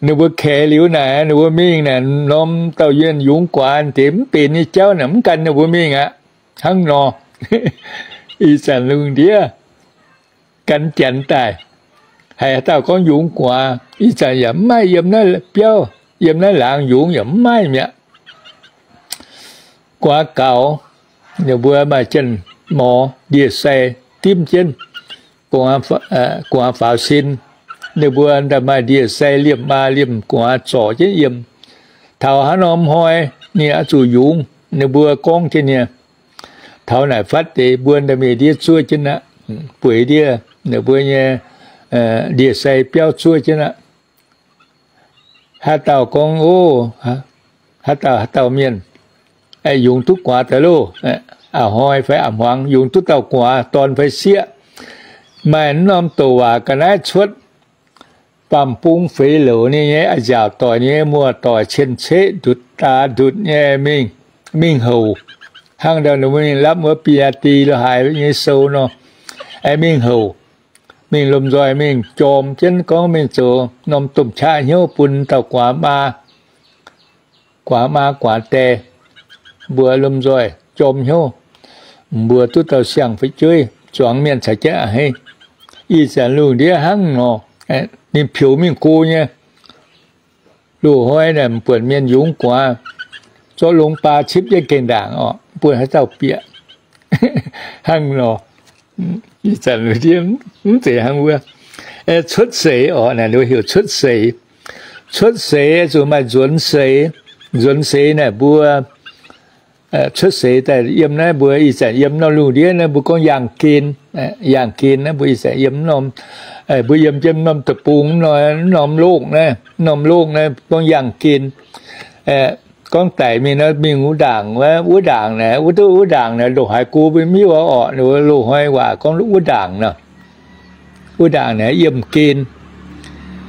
Ninh mbuo kaex liuz naaic, ninh mbuo mingh naaic, norm dauh mienh yungz guaax deix mv benx nyei jauv naaic mv gan ninh mbuo mingh aqv. Hnangv nor, ih zanc lungh ndiev gan janx daaih, haiz haaix dauh gorngv yungz guaax, ih zanc yaac mv maaih yiem naaiv biauv, yiem naaiv laangz yungz yaac mv maaih mi'aqv. Guaax gaux, ninh mbuo maaih janx-morz ndie-sai dimv jienv guaax faaux sin. Ninh mbuo daaih maaih ndie-sai liemh maa liemh guaax zorc jienv yiem. Taux haaix norm hnoi ninh oix zuqc yungz, ninh mbuo gorngv jienv nyei. Taux naaic fatv deix mbuo daaih mingh ndiev zuov jienv aqv. Bueix ndiev ninh mbuo nyei ndie-sai biauv zuov jienv aqv. Haaix dauh gorngv, o, haaix dauh, haaix dauh mienh yungz duqv guaax daaih loh, a'hnoi fai a'hmuangx yungz duqv dauh guaax, dorn fai sieqv, maaih mv norm douc waac ga'naaiv cuotv, baamh bung feix louc ninh nyei, a'nziaauc doic nyei, muoz-doic cien-ceqv ndutc daax ndutc nyei mingh, mingh houc. Hnangv ndau ninh mbuo mingh lapv wuov biaa di lo haaix nyei sou nor, aengx mingh houc, mingh lomh nzoih mingh jorm jienv gorngv mingh zoux norm domh qaqv hnyouv bun dauh guaax maa, guaax maa guaax die, mbuo lomh nzoih jorm hnyouv, mbuo duqv dauh siang fu'jueiv, zuangx mienh caux jienv a'hneiv. Ih zanc lungh ndiev hnangv nor, ninh peux mingh go nyei. Loz-hnoi naaic m'buonc mienh yungz guaax, zorqv longx baa cipv jienv gengh ndaangc oc, bun haaix dauh bieqc. Hnangv nor, ih zanc lungh ndiev mv zeiz hnangv wuov. Cuotv seix oc, naaic ninh heuc cuotv seix. Cuotv seix zuqc maaih nzuonx seix. Nzuonx seix naaic mbuo cuotv seix daaih yiem naaiv mbuo ih zanc yiem norm lungh ndiev naaiv mbuo gorngv yaangh gen. Yaangh gen naaiv mbuo ih zanc yiem norm, mbuo yiem jienv norm deic-bung, norm loh naaiv, norm loh naaiv gorngv yaangh gen. Gorngv daic mingh nor mingh wuov ndaangc, wuov ndaangc naaiv, wuov duqv wuov ndaangc naaiv ndongc haaix go mbuo miuv oc. Loz-hnoi waac gorngv wuov ndaangc nor. Wuov ndaangc naaiv yiemh gen.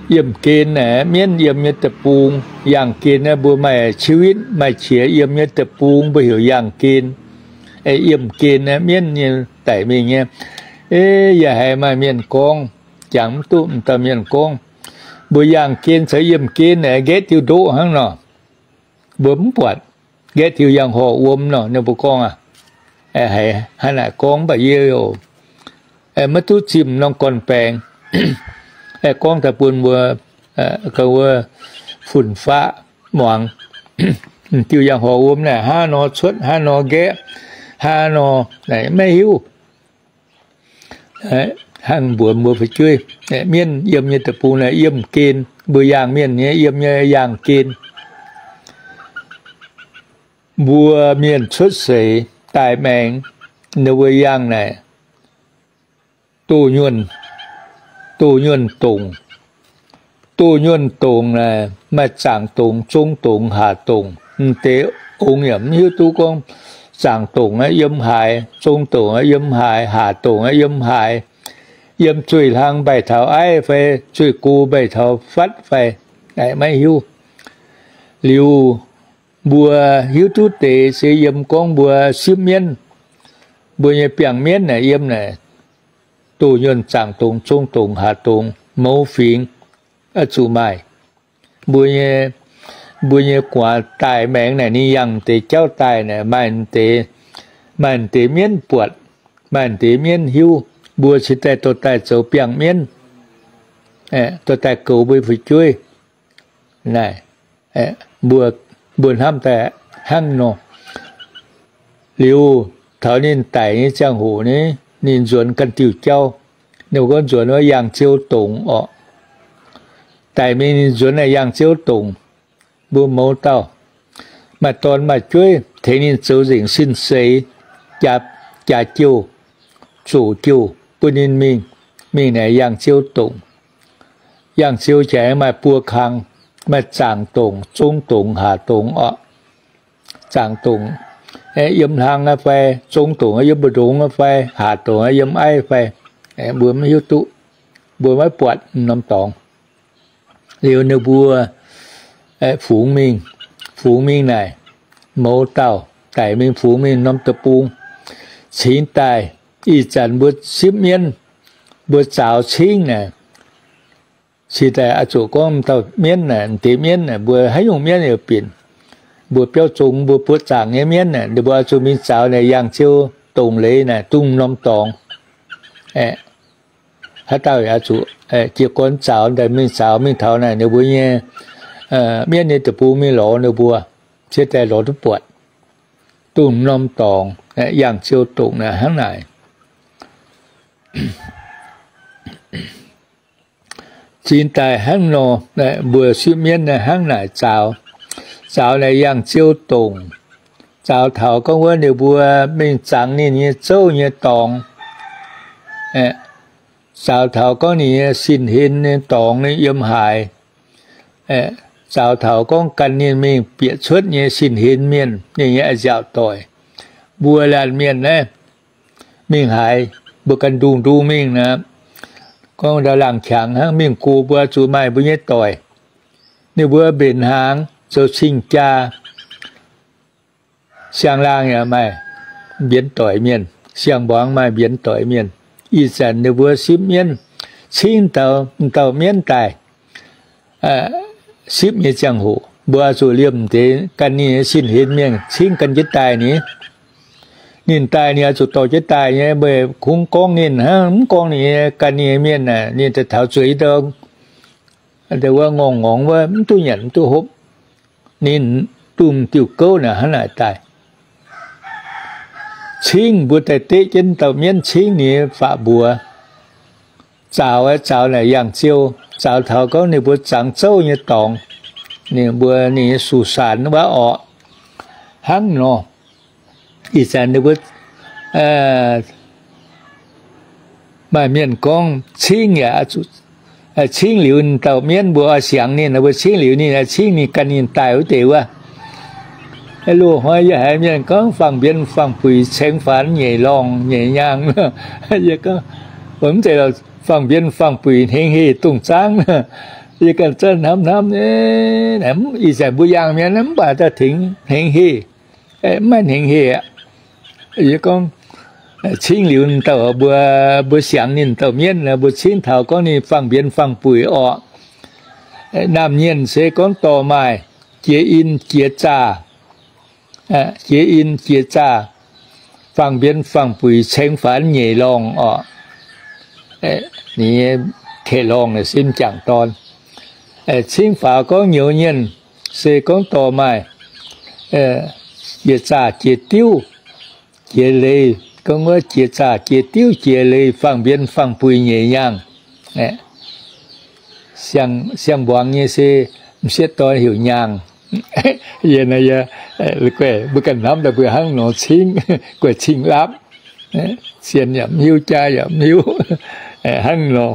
Yiemh gen naaiv mienv yiem nyei deic-bung. Yaangh gen naaiv mbuo maaih ชีวิต, maaih qiex yiem nyei deic-bung mbuo heuc yaangh gen. Yiemh gen naaiv mienv nyei daic mingh nyei. Yaac haiz maaih mienh gorngv, jangx mv duqv m'dauh mienh gorngv, mbuo yaangh gen caux yiemh gen naaiv nqaeqv diuh ndoqv hnangv nor. Mbuo mv buatc, nqaeqv diuh yangh horh wuom nor, ninh mbuo gorngv aqv. Haiz hnangv naaic gorngv mv baac yie maiv duqv zimh norm gorn-baengx. Gorngv daaih bun mbuo, wuov, fun-faqv muangx. Diuh yangh horh wuom naaic hnangv nor cuotv, hnangv nor nqaeqv, hnangv nor naaic maiv hiuv. Hnangv mbuox mbuo fu'jueiv, mienv yiem nyei deic-bung naaic yiemh gen, mbuo yaangh mienh nyei yiem nyei yaangh gen. Mbuo mienh cuotv seix daaih maengx, ninh mbuo yangh naaic doh nyuonh, doh nyuonh dongc. Doh nyuonh dongc naaic maaih zaangc dongc, zong dongc, haac dongc. M'deix ongx yaac mv hiuv duqv gorngv zaangc dongc aeqv, yiem haaix, zong dongc aeqv, yiem haaix, haac dongc aeqv, yiem haaix, yiem zueih hlang mbaih taux aiv fai zueih go mbaih taux fatv fai, maiv hiuv. Liuz, mbuo hiuv duqv deix se yiem gorngv mbuo sipv mienv, mbuo nyei biangh mienv naaic yiem naaic doh nyuonh, zaangc dongc, zong dongc, haac dongc, mouz fingx oix zuqc maaih. Mbuo nyei, mbuo nyei gu'nguaaz daaih maengx naaic ninh yangh deix jauv daaih naaic maaih deix, maaih deix mienv buatc, maaih deix mienv hiuv. Mbuo cingx daaih dorh daaih zoux biangh mienv, dorh daaih goux mbuo fu'jueiv. Naaic, mbuo, mbuo hnamv daaih hnangv nor. Liuz, taux ninh daic nyei ziangh hoc ni, ninh nzuonx ganh diuh jauv. Ninh gorngv nzuonx wuov yangh ziou dongc orqc. Daic mingh ninh nzuonx naaic yangh ziou dongc. Mbuo mouz dauh maaih dorn maaih jueiv tengx ninh zoux nzengc sin seix, jaax, jaax jouh, zoqc jouh bun ninh mingh, mingh naaic yangh ziou dongc. Yangh ziou jaax maaih buo kang, maaih zaangc dongc, zong dongc, haac dongc orqc. Zaangc dongc yiem hlang aqv fai, zong dongc yiem mbu'ndongx aqv fai, haac dongc yiem aiv fai, mbuo maiv hiuv duqv, mbuo maiv buatc norm dorngx. Liuz ninh mbuo fungx mingh, fungx mingh naaic, mouz dauh daic mingh fungx mingh norm deic-bung, cingx daaih ih zanc mbuo sipv mienv, mbuo zaaux cingv naaic, cingx daaih oix zuqc gorngv dauh mienv naaic, deix mienv naaic, mbuo haaix nyungc mienv yaac binc, mbuo biauv zong mbuo buoqv zaangc nyei mienv naaic, ninh mbuo oix zuqc mingh zaaux naaic yangh ziou dongc leiz naaic dongh norm dorngx. Haaix dauh yaac zuqc jiez gorn zaaux, daaih mingh zaaux mingh taux naaic ninh mbuo nyei mienv nyei deic-bung mingh lorz ninh mbuo, cingx daaih lorz duqv buatc dongh norm dorngx, yangh ziou dongc naaic hnangv naaic. Cingx daaih hnangv nor, mbuo sipv mienv hnangv naaic zaaux, zaaux naaic yangh ziou dongc, zaaux taux gorngv wuov ninh mbuo mingh zangx ninh nyei zouv nyei dorngx, zaaux taux gorngv ninh nyei sin-hlen nyei dorngx ninh yiem haaix, zaaux taux gorngv gan ninh mingh bieqc cuotv nyei sin-hlen mienh, ninh nyei a'nziaauc doic. Mbuo laanh mienh naaiv mingh haaix, mbuo ganh nduqc nduqc mingh nor, gorngv ndau laangh qangx hnangv mingh go mbuo zuqc maaih mbuo nyei doic. Ninh mbuo mbenc hnaangx zoux cing-jaa, siang-laangh yaac maaih mbienx doic mienh, siang-mbuangz maaih mbienx doic mienh. Ih zanc ninh mbuo sipv mienv, cingv dauh, dauh mienv daaih sipv nyei ziangh hoc, mbuo oix zuqc liemh deix gan ninh nyei sin-hlen mienh cingv gan jienv daaih ni. Ninh daaih ninh oix zuqc dorh jienv daaih nyei, meih kungx gorngv ninh hnangv, mv gorngv ninh nyei gan ninh nyei mienh aeqv, ninh daaih taux zueiz ndorm, wuov ngorngh ngorngx wuov mv duqv nyanc mv duqv hopv. Ninh duqv m'diuh gouv naaic hnangv naaic daaih. Cingv mbuo daaih deqv jienv dauh mienv cingv ninh nyei faqv mbuox, zaaux aeqv, zaaux naaic yangh ziou, zaaux taux gorngv ninh mbuo zangx zouv nyei dorngx, ninh mbuo ninh nyei Su^san wuov orqc. Hnangv nor, ih zanc ninh mbuo maaih mienh gorngv cingv yaac, cingv liuz dauh mienv mbuo oix siangx ninh, mbuo cingv liuz ninh, cingv ninh gan ninh daaih wuov deix wuov. Loz-hnoi yie haiz mienh gorngv fangx-mbienx fangx-buic cengx faanx nyeic lorngh nyeic nyaangh. Yie gorngv, mv zeiz, fangx-mbienx fangx-buic hnengv heh dongh zaangv. Yie ganh zanc hnamv hnamv, ih zanc mbuo yangh mienh mv baac daaih tengx hnengv heh, mv maaih hnengx heh aqv. Yie gorngv, cingv liuz dauh mbuo, mbuo siangx ninh dauh mienv, mbuo cingv taux gorngv ninh fangx-mbienx fangx-buic orqc. Naamh nyienh se gorngv dorh maaih jiex in jiex zaah, jiex in jiex zaah, fangx-mbienx fangx-buic cengx faanx nyeic lorngh orqc. Ninh nyei kaeqv lorngh naaic se m'jangc dorn. Cingv faaux gorngv nyouz nyienh se gorngv dorh maaih jiex zaah jiex diuv jiex leiz, gorngv wuov jiex zaah jiex diuv jiex leiz fangx-mbienx fangx-buic nyeic nyaangh. Siang-mbuangz nyei se m'sieqv dorn heuc nyaangh. Yie naaiv, yie, mbuo ganh hnamv daaih mbuo hnangv nor cingv, guaih cingv laapv. Sienx yaac mv hiuv, jaa yaac mv hiuv, hnangv nor.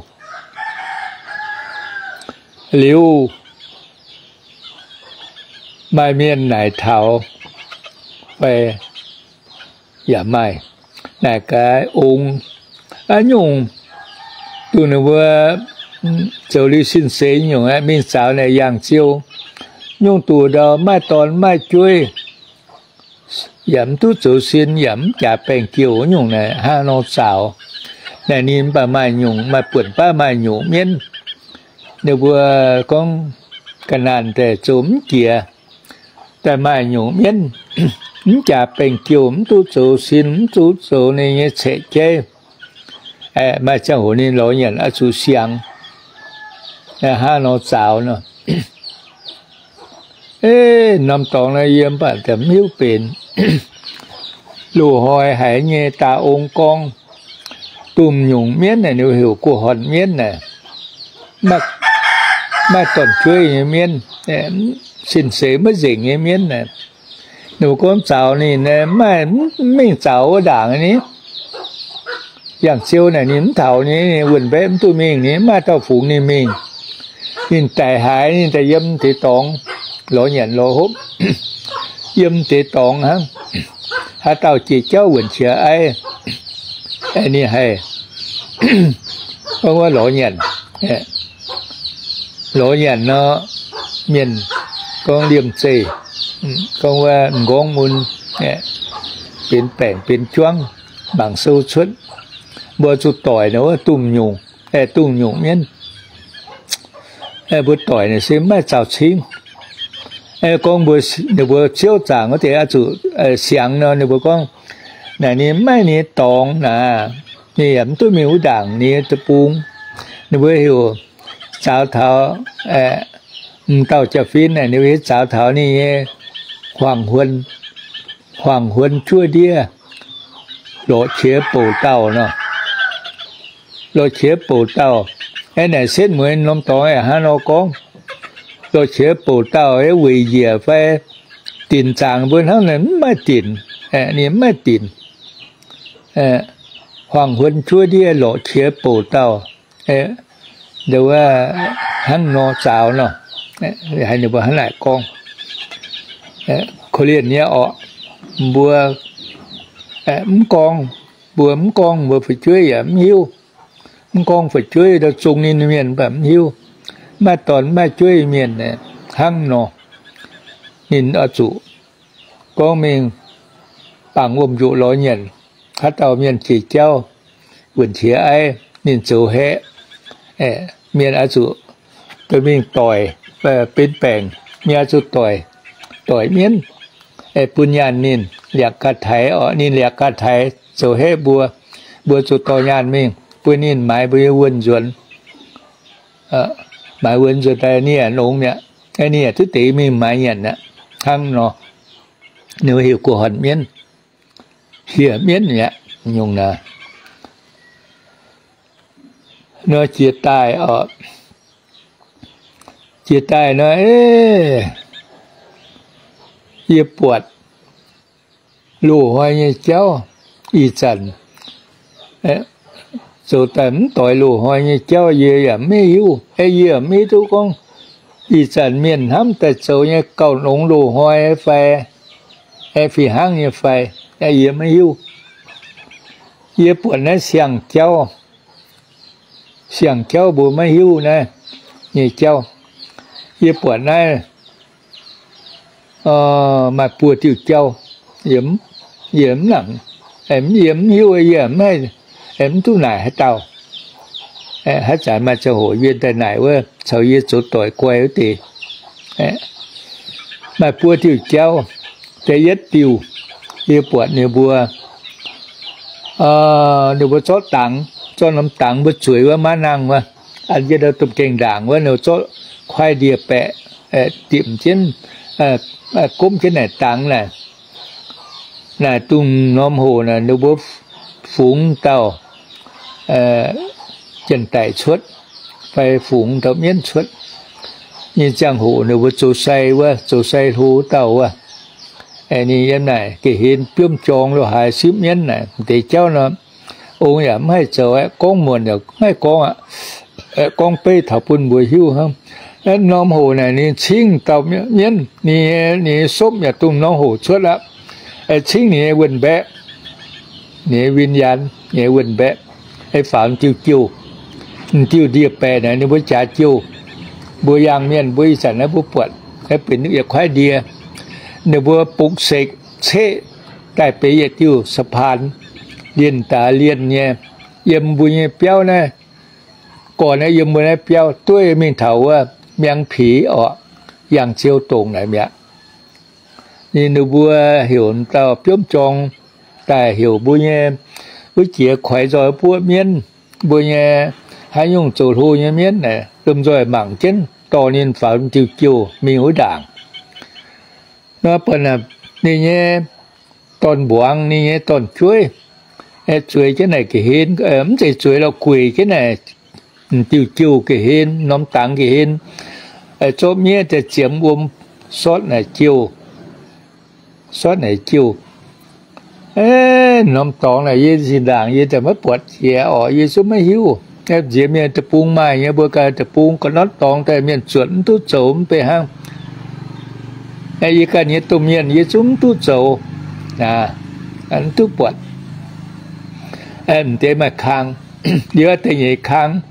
Liuz maaih mienh naaic taux fai yaac maaih naaic gaax ong, aav nyungc duqv ninh mbuo zoux liuz sin seix nyungc aeqv, mingh zaux naaic yangh ziou, nyungc duqv ndau maaih dorn maaih jueiv, yaac mv duqv zoux sin, yaac mv jaax baengh jouh nyungc naaic, hnangv nor zaux. Naaic ninh mv baac maaih nyungc, maaih buonc baav maaih nyungc mienv. Ninh mbuo gorngv ga'naanh daaih zoux mv jiex, daaih maaih nyungc mienv, mv jaax baengh jouh, mv duqv zoux sin, mv duqv zoux ninh nyei caeqv jeiv. Maaih ziangh hoc ninh lorz nyanc oix zuqc siangx, hnangv nor zaux nor. Norm dorngx naaiv yie mv baac mv hiuv benx. Loz-hnoi haiz nyei daaih ong gorngv, domh nyungc mienv naaic, ninh heuc guh horn mienv naaic, maaih dorn-jueiv nyei mienv, sin seix maiv nzengc nyei mienv naaic. Ninh mbuo gorngv zaux ninh, mv mingh zaux wuov ndaangc ni, yangh ziou naaic ninh mv taux ni, wuonh mbaeqv mv duqv mingh ni, mv maaih dauh fungx ninh mingh. Ninh daic haaix, ninh daaih yiem deix dorngx lorz nyanc lorz hopv, yiem deix dorngx hnangv. Haaix dauh jiex jauv wuonc qiex aiv, ninh haih gorngv wuov lorz nyanc. Lorz nyanc nor, mienh gorngv liemh zeih, gorngv wuov m'nqorngv mun, benx baengc benx juangv, mangc sou cuotv. Mbuo zuqc doic nor wuov domh nyungc, domh nyungc mienv. Mbuo doic naaic se mv maaih zaux cingv. Gorngv mbuo, ninh mbuo ciouv zaangc wuov deix oix zuqc siangx nor, ninh mbuo gorngv naaic ninh mv maaih ninh nyei dorngx naaic, ninh yaac mv duqv mingh wuov ndaangc ninh nyei deic-bung. Ninh mbuo heuc zaux taux, m'dauh jaa-fin naaic, ninh mbuo hiuv zaux taux ninh nyei huaang-huon, huaang-huon juov ndiev, lorqc qiex bouc dauh nor. Lorqc qiex bouc dauh, aeqv, naaic setv mueiz norm dorngx aeqv, hnangv nor gorngv, lorqc qiex bouc dauh, aeqv, weic njiec fai dinc zaangc mbuo hnangv naaic mv maaih dinc, ninh mv maaih dinc. Huaang-huon juov ndiev lorqc qiex bouc dauh, hnangv nor zaux nor, haiz ninh mbuo hnangv naaic gorngv. Korv-lienh nyei orqc, mbuo mv gorngv, mbuo mv gorngv mbuo fu'jueiv yaac mv hiuv. Mv gorngv fu'jueiv ndau zong ninh mienh mv baac mv hiuv. Maaih dorn maaih jueiv mienh hnangv nor, ninh oix zuqc gorngv mingh bangc wuom-njoqc lorz nyanc. Haaix dauh mienh jiex jauv wuonc qiex aiv, ninh zoux haeqv, mienh oix zuqc dorh mingh doic, benx baengc, mienh oix zuqc doic, doic mienv, bun nyaanh ninh liakc ga'taiv orqc, ninh liakc ga'taiv zoux haeqv mbuo, mbuo zuqc dorh nyaanh mingh bun ninh maaiz mbuo nyei wuonh nzuonx. Maaiz wuonh nzuonx daaih ninh yaac longx mi'aqv, ninh yaac duqv deix mingh maaiz nyanc aqv. Hnangv nor, ninh heuc guh horn mienv, hieh mienv mi'aqv, nyungc naaic. Nor jiex daaih orqc, jiex daaih nor, yie buatc loz-hnoi nyei jauv ih zanc zoux daaih mv doix loz-hnoi nyei jauv yie yaac mv hiuv. Yie yaac mv hiuv duqv gorngv ih zanc mienh hnamv daaih zoux nyei gauh longx loz-hnoi fai, fih hnangv nyei fai, yie maiv hiuv. Yie buatc naaiv siang-jauv, siang-jauv mbuo maiv hiuv naaiv nyei jauv. Yie buatc naaiv maaih buo diuh jauv, yie mv nangc, yie mv hiuv, yie mv duqv naaic haaix dauh. Haaix zanc maaih ziangh hoc yie daaih naaic wuov caux yie zoux doic guai wuov deix. Maaih buo diuh jauv. Da'yietv diuh, yie buatc ninh mbuo, ninh mbuo zorqv dangx, zorqv norm dangx mbuo zueiz wuov maiv nangh wuov, an jienv ndau domh gaengh ndaangc wuov, ninh mbuo zorqv kuaaiv ndie-baeqc dimc jienv, gomv jienv naaic dangx naaic. Naaic dungh norm hoc naaic ninh mbuo fungx dauh janx-daic cuotv fai fungx dauh mienv cuotv. nyei ziangh hoc ninh mbuo zoux sai wuov, zoux sai hlo dauh wuov. Ninh yiem naaic ga'hlen biomv jorng lo haaix sipv mienv naaic, m'deix jauv nor, ong yaac mv haih zoux aqv, gorngv muonc yaac mv haih gorngv aqv. Gorngv beiv taux bun mbuo hiuv hnangv. Norm hoc naaic ninh cingv dauh mienv, ninh nyei sopv yaac dongh norm hoc cuotv aqv. Cingv ninh nyei wuonh mbaeqv, ninh nyei win-yaanx, ninh nyei wuonh mbaeqv, faaux diuh jouh, diuh ndie-baeqc naaic ninh mbuo jaax jouh. Mbuo yangh mienh mbuo ih zanc naaiv mbuo buatc, naaiv benx yietc kuaaiv ndie, ninh mbuo bukc sekc ceqv daaih benx yietc diuh สะพาน, lienh daax lienh nyei, yiem mbuo nyei biauv naaiv, gorn naaiv yiem mbuo naaiv biauv dueiv mingh taux wuov Miangx Pix orqc, Yangh Ziou Dongc naaic mi'aqv. Ninh, ninh mbuo heuc dauh biomv jorng daaih heuc mbuo nyei wuov jiex kuaix nzoih buoqv mienv, mbuo nyei haaix nyungc zoux hlo nyei mienv naaic lomh nzoih mangc jienv dorh ninh faaux diuh jouh mingh wuov ndaangc. Nor bun ninh nyei dorn-mbuangz, ninh nyei dorn-jueiv zueiz jienv naaic ga'hlen, mv zeiz zueiz lorqc, gueic jienv naaic diuh jouh ga'hlen, norm dangx ga'hlen, zorqv miev daaih ziemx wuom sortv naaic jouh, sortv naaic jouh. Norm dorngx naaic yie zinh ndaangc yie daaih maiv buatc jiex orqc, yie zungv maiv hiuv. Nziex mienh deic-bung maaih nyei, mbuo ganh deic-bung ga'notv dorngx daaih mienh zuotc mv duqv zoux mv bei hnangv. Yie ganh nyei domh mienh yie zungv mv duqv zoux, mv duqv buatc. M'deix maaih kang, yie da'nyeic kang,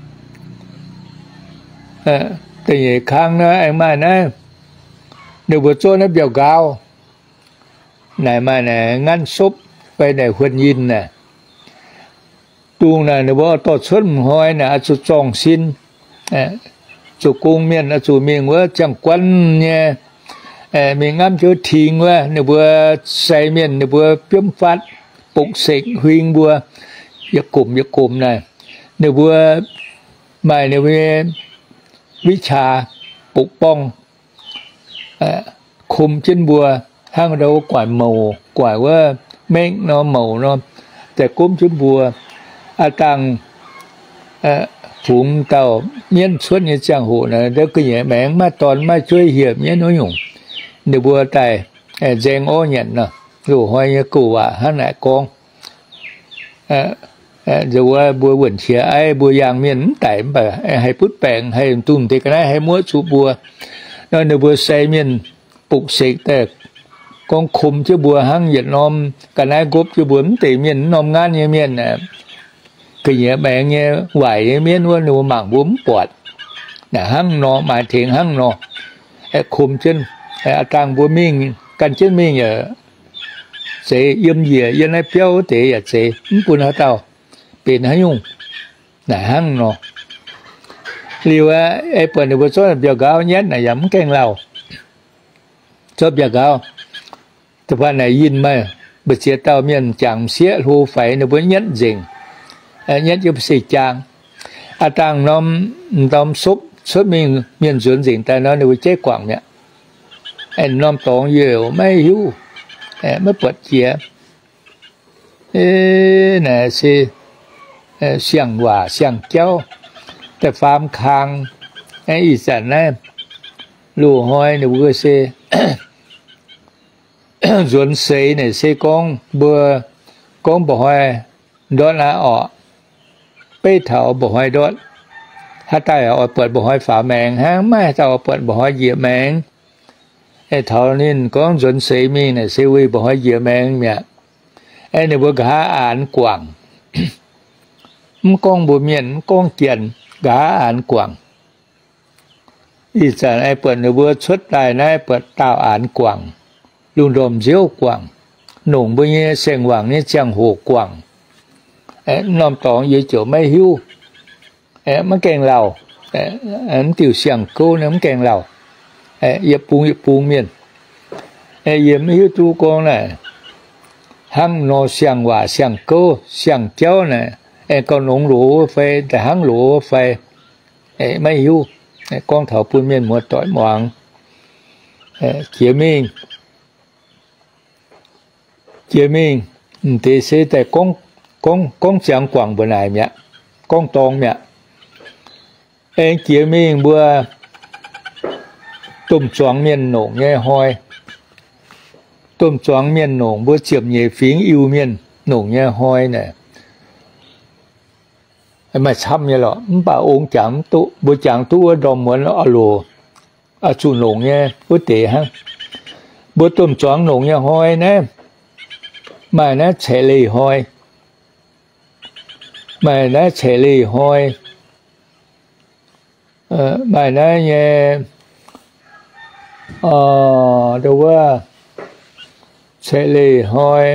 da'nyeic kang nor aengx maaih naaiv, ninh mbuo zorqv naaiv mbiauh nqaauv naaic maaih naaic nganv sopv fai naaic huonh yinh naaic. Dungh naaic ninh mbuo dorh cuotv m'hnoi naaic oix zuqc zorng sin. Zuqc gong mienh oix zuqc mingh wuov ziangh guanh nyei, mingh ngamv jienv wuov ting wuov, ninh mbuo sai mienh ninh mbuo biomv faatv, bukc sekc huing mbuo, yietc gomc yietc gomc naaic. Ninh mbuo maaih ninh mbuo nyei วิชา bukc borngv, kum jienv mbuo hnangv ndau wuov guaaic mouc, guaaic wuov mengh nor, mouc nor, daaih gomv jienv mbuo. Aav dangh fungx dauh mienv cuotv nyei ziangh hoc naaic, ndau ga'nyiec maengx maaih dorn maaih jueiv hieh mienv wuov nyungc, ninh mbuo daaih nzaeng orv nyanc nor. Loz-hnoi nyei gouv waac hnangv naaic gorngv. Nzunc wuov mbuo wuonh qiex aiv, mbuo yangh mienh mv daic mv baac haih butv baengc, haih dungh deix ga'naaiv haih muoqv zuqc mbuo. Nor ninh mbuo sai mienh bukc sekc daaih gorngv kum jienv mbuo hnangv yietc norm ga'naaiv nqopv jienv mbuo mv deix mienh, mv norm nqaanv nyei mienh, ga'nyiec maengx nyei waaic nyei mienv wuov, ninh mbuo mangc mbuo mv buatc. Naaic hnangv nor, maaih tengx hnangv nor, kum jienv, aav dangh mbuo mingh gan jienv mingh yaac zeiz, yiem njiec yiem naaiv biauv wuov deix yaac zeiz, mv bun haaix dauh benx haaix nyungc. Naaic hnangv nor. Liuz aeqv, buatc ninh mbuo zorqv mbiauh nqaauv nyatv naaic yaac mv gaengh lauh. Zorqv mbiauh nqaauv, da'faanh naaic yinh maaih mbu'ziex dauh mienh jangx m'sieqv hlo faix, ninh mbuo nyatv nzengc, nyatv yiem seix jaang. Aav dangh norm, norm sopv cuotv mingh, mienh nzuonx nzengc daaih nor, ninh mbuo jaiv guangc mi'aqv. Norm dorngx yie maiv hiuv, maiv buatc jiex. Naaic se siang-waac siang-jauv daaih faam kang. Ih zanc naaiv loz-hnoi ninh mbuo se nzuonx seix naaic se gorngv mbuo gorngv mba'hnoi ndortv aqv orqc. Beiv taux mba'hnoi ndortv, haaix dauh oix buatc mba'hnoi faaux maengx hnangv, maiv haaix dauh oix buatc mba'hnoi njiec maengx. Taux ninh gorngv nzuonx seix mingh naaic se weic mba'hnoi njiec maengx mi'aqv. Ninh mbuo nqa'haav aanx guangc. Mv gorngv mbuo mienh, mv gorngv janx, nqa'haav aanx guangc. Ih zanc buatc ninh mbuo cuotv daaih naaiv buatc daauh aanx guangc, lungh ndorm nziouv guangc, nongc mbuo nyei saeng-wangc nyei ziangh hoc guangc. Norm dorngx yie ziouc maiv hiuv, maiv gaengh lauh. Mv diuh siang-gouv naaiv mv gaengh lauh. Yietc bung yietc bung mienh, yie maiv hiuv duqv gorngv naaic hnangv nor siang-waac siang-gouv siang-jauv naaic, aengx gauh nongx loz wuov fai, da'hnangv loz wuov fai, maiv hiuv. Gorngv taux bun mienh muoz-doic muangx. Jiex mingh, jiex mingh, m'deix se daaih gorngv, gorngv ziangx guangc mbuo naaic mi'aqv, gorngv dorng mi'aqv. Aengx jiex mingh mbuo domh zuangx mienh nongc nyei hnoi, domh zuangx mienh nongc, mbuo ziepc nyeic fingx Iu-Mienh nongc nyei hnoi naaic, maaih camv nyei lorqc. Mv baac ong jangx mv duqv, mbuo jangx duqv wuov ndorm muonz oix loc, oix zuqc nongc nyei wuov deix hnangv. Mbuo domh zuangx nongc nyei hnoi naaiv, maaih naaiv caeqv leih hnoi, maaih naaiv caeqv leih hnoi, maaih naaiv nyei, wuov, caeqv leih hnoi,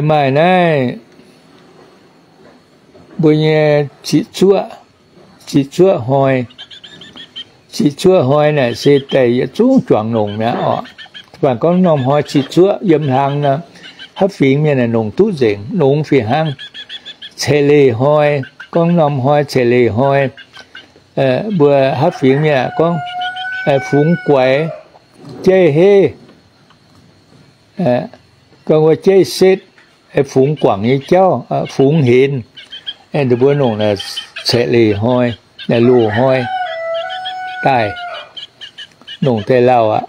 maaih naaiv mbuo nyei ziqc zuoqv, ziqc zuoqv hnoi. Ziqc zuoqv hnoi naaic se daaih yietc zungv juangc nongc mi'aqv oc. Mv baac gorngv norm hnoi ziqc zuoqv yiem hlang nor, haaix fingx mienh nongc duqv nzengc, nongc fih hnangv. Caeqv leih hnoi, gorngv norm hnoi caeqv leih hnoi, mbuo haaix fingx mienh gorngv, fungx guaix, jeiv heiv, gorngv wuov jeiv setv, fungx guangc nyei jauv, fungx henx, mbuo nongc caeqv leih hnoi, loz-hnoi daaih, nongc daaih lauh aqv.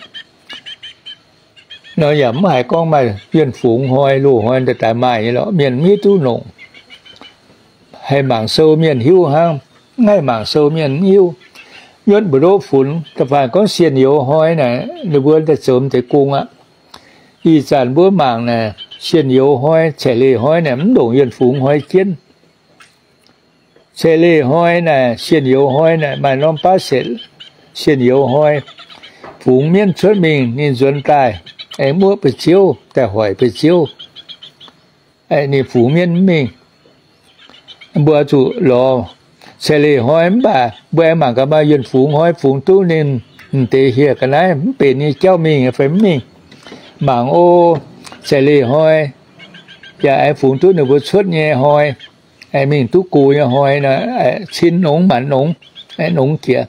Nor yaac mv haiz gorngv maaih yuonh fungx hnoi, loz-hnoi daaih maaih nyei lorqc. Mienh mv hiuv duqv nongc. Haih mangc sou mienh hiuv hnangv. Mv haih mangc sou mienh mv hiuv. Nyuotv mbu'ndoqv funx, da'faanh gorngv sienh youz hnoi naaic, ninh mbuo daaih zoux deix gong aqv. Ih zanc mbuo mangc naaic, sienh youz hnoi, caeqv leih hnoi naaic mv ndongc yuonh fungx hnoi jienv. Caeqv leih hnoi naaic, sienh youz hnoi naaic maaih norm baav setv. Sienh youz hnoi, fungx mienv cuotv mingh ninh nzuonx daaih, aengx muoqv ba'ziouv, daaih hoic ba'ziouv. Ninh fungx mienv mv mingh. Mbuo zuqc lorz caeqv leih hnoi mv baac mbuo aengx mangc gaax maaih yuonh fungx hnoi fungx duqv ninh m'deix hieh ga'naaiv mv benx nyei jauv mingh fai mv mingh. Mangc o, caeqv leih hnoi yaac aengx fungx duqv ninh mbuo cuotv nyei hnoi, aengx mingh duqv gox nyei hnoi, cin nongx maanc nongx, nongx jiex.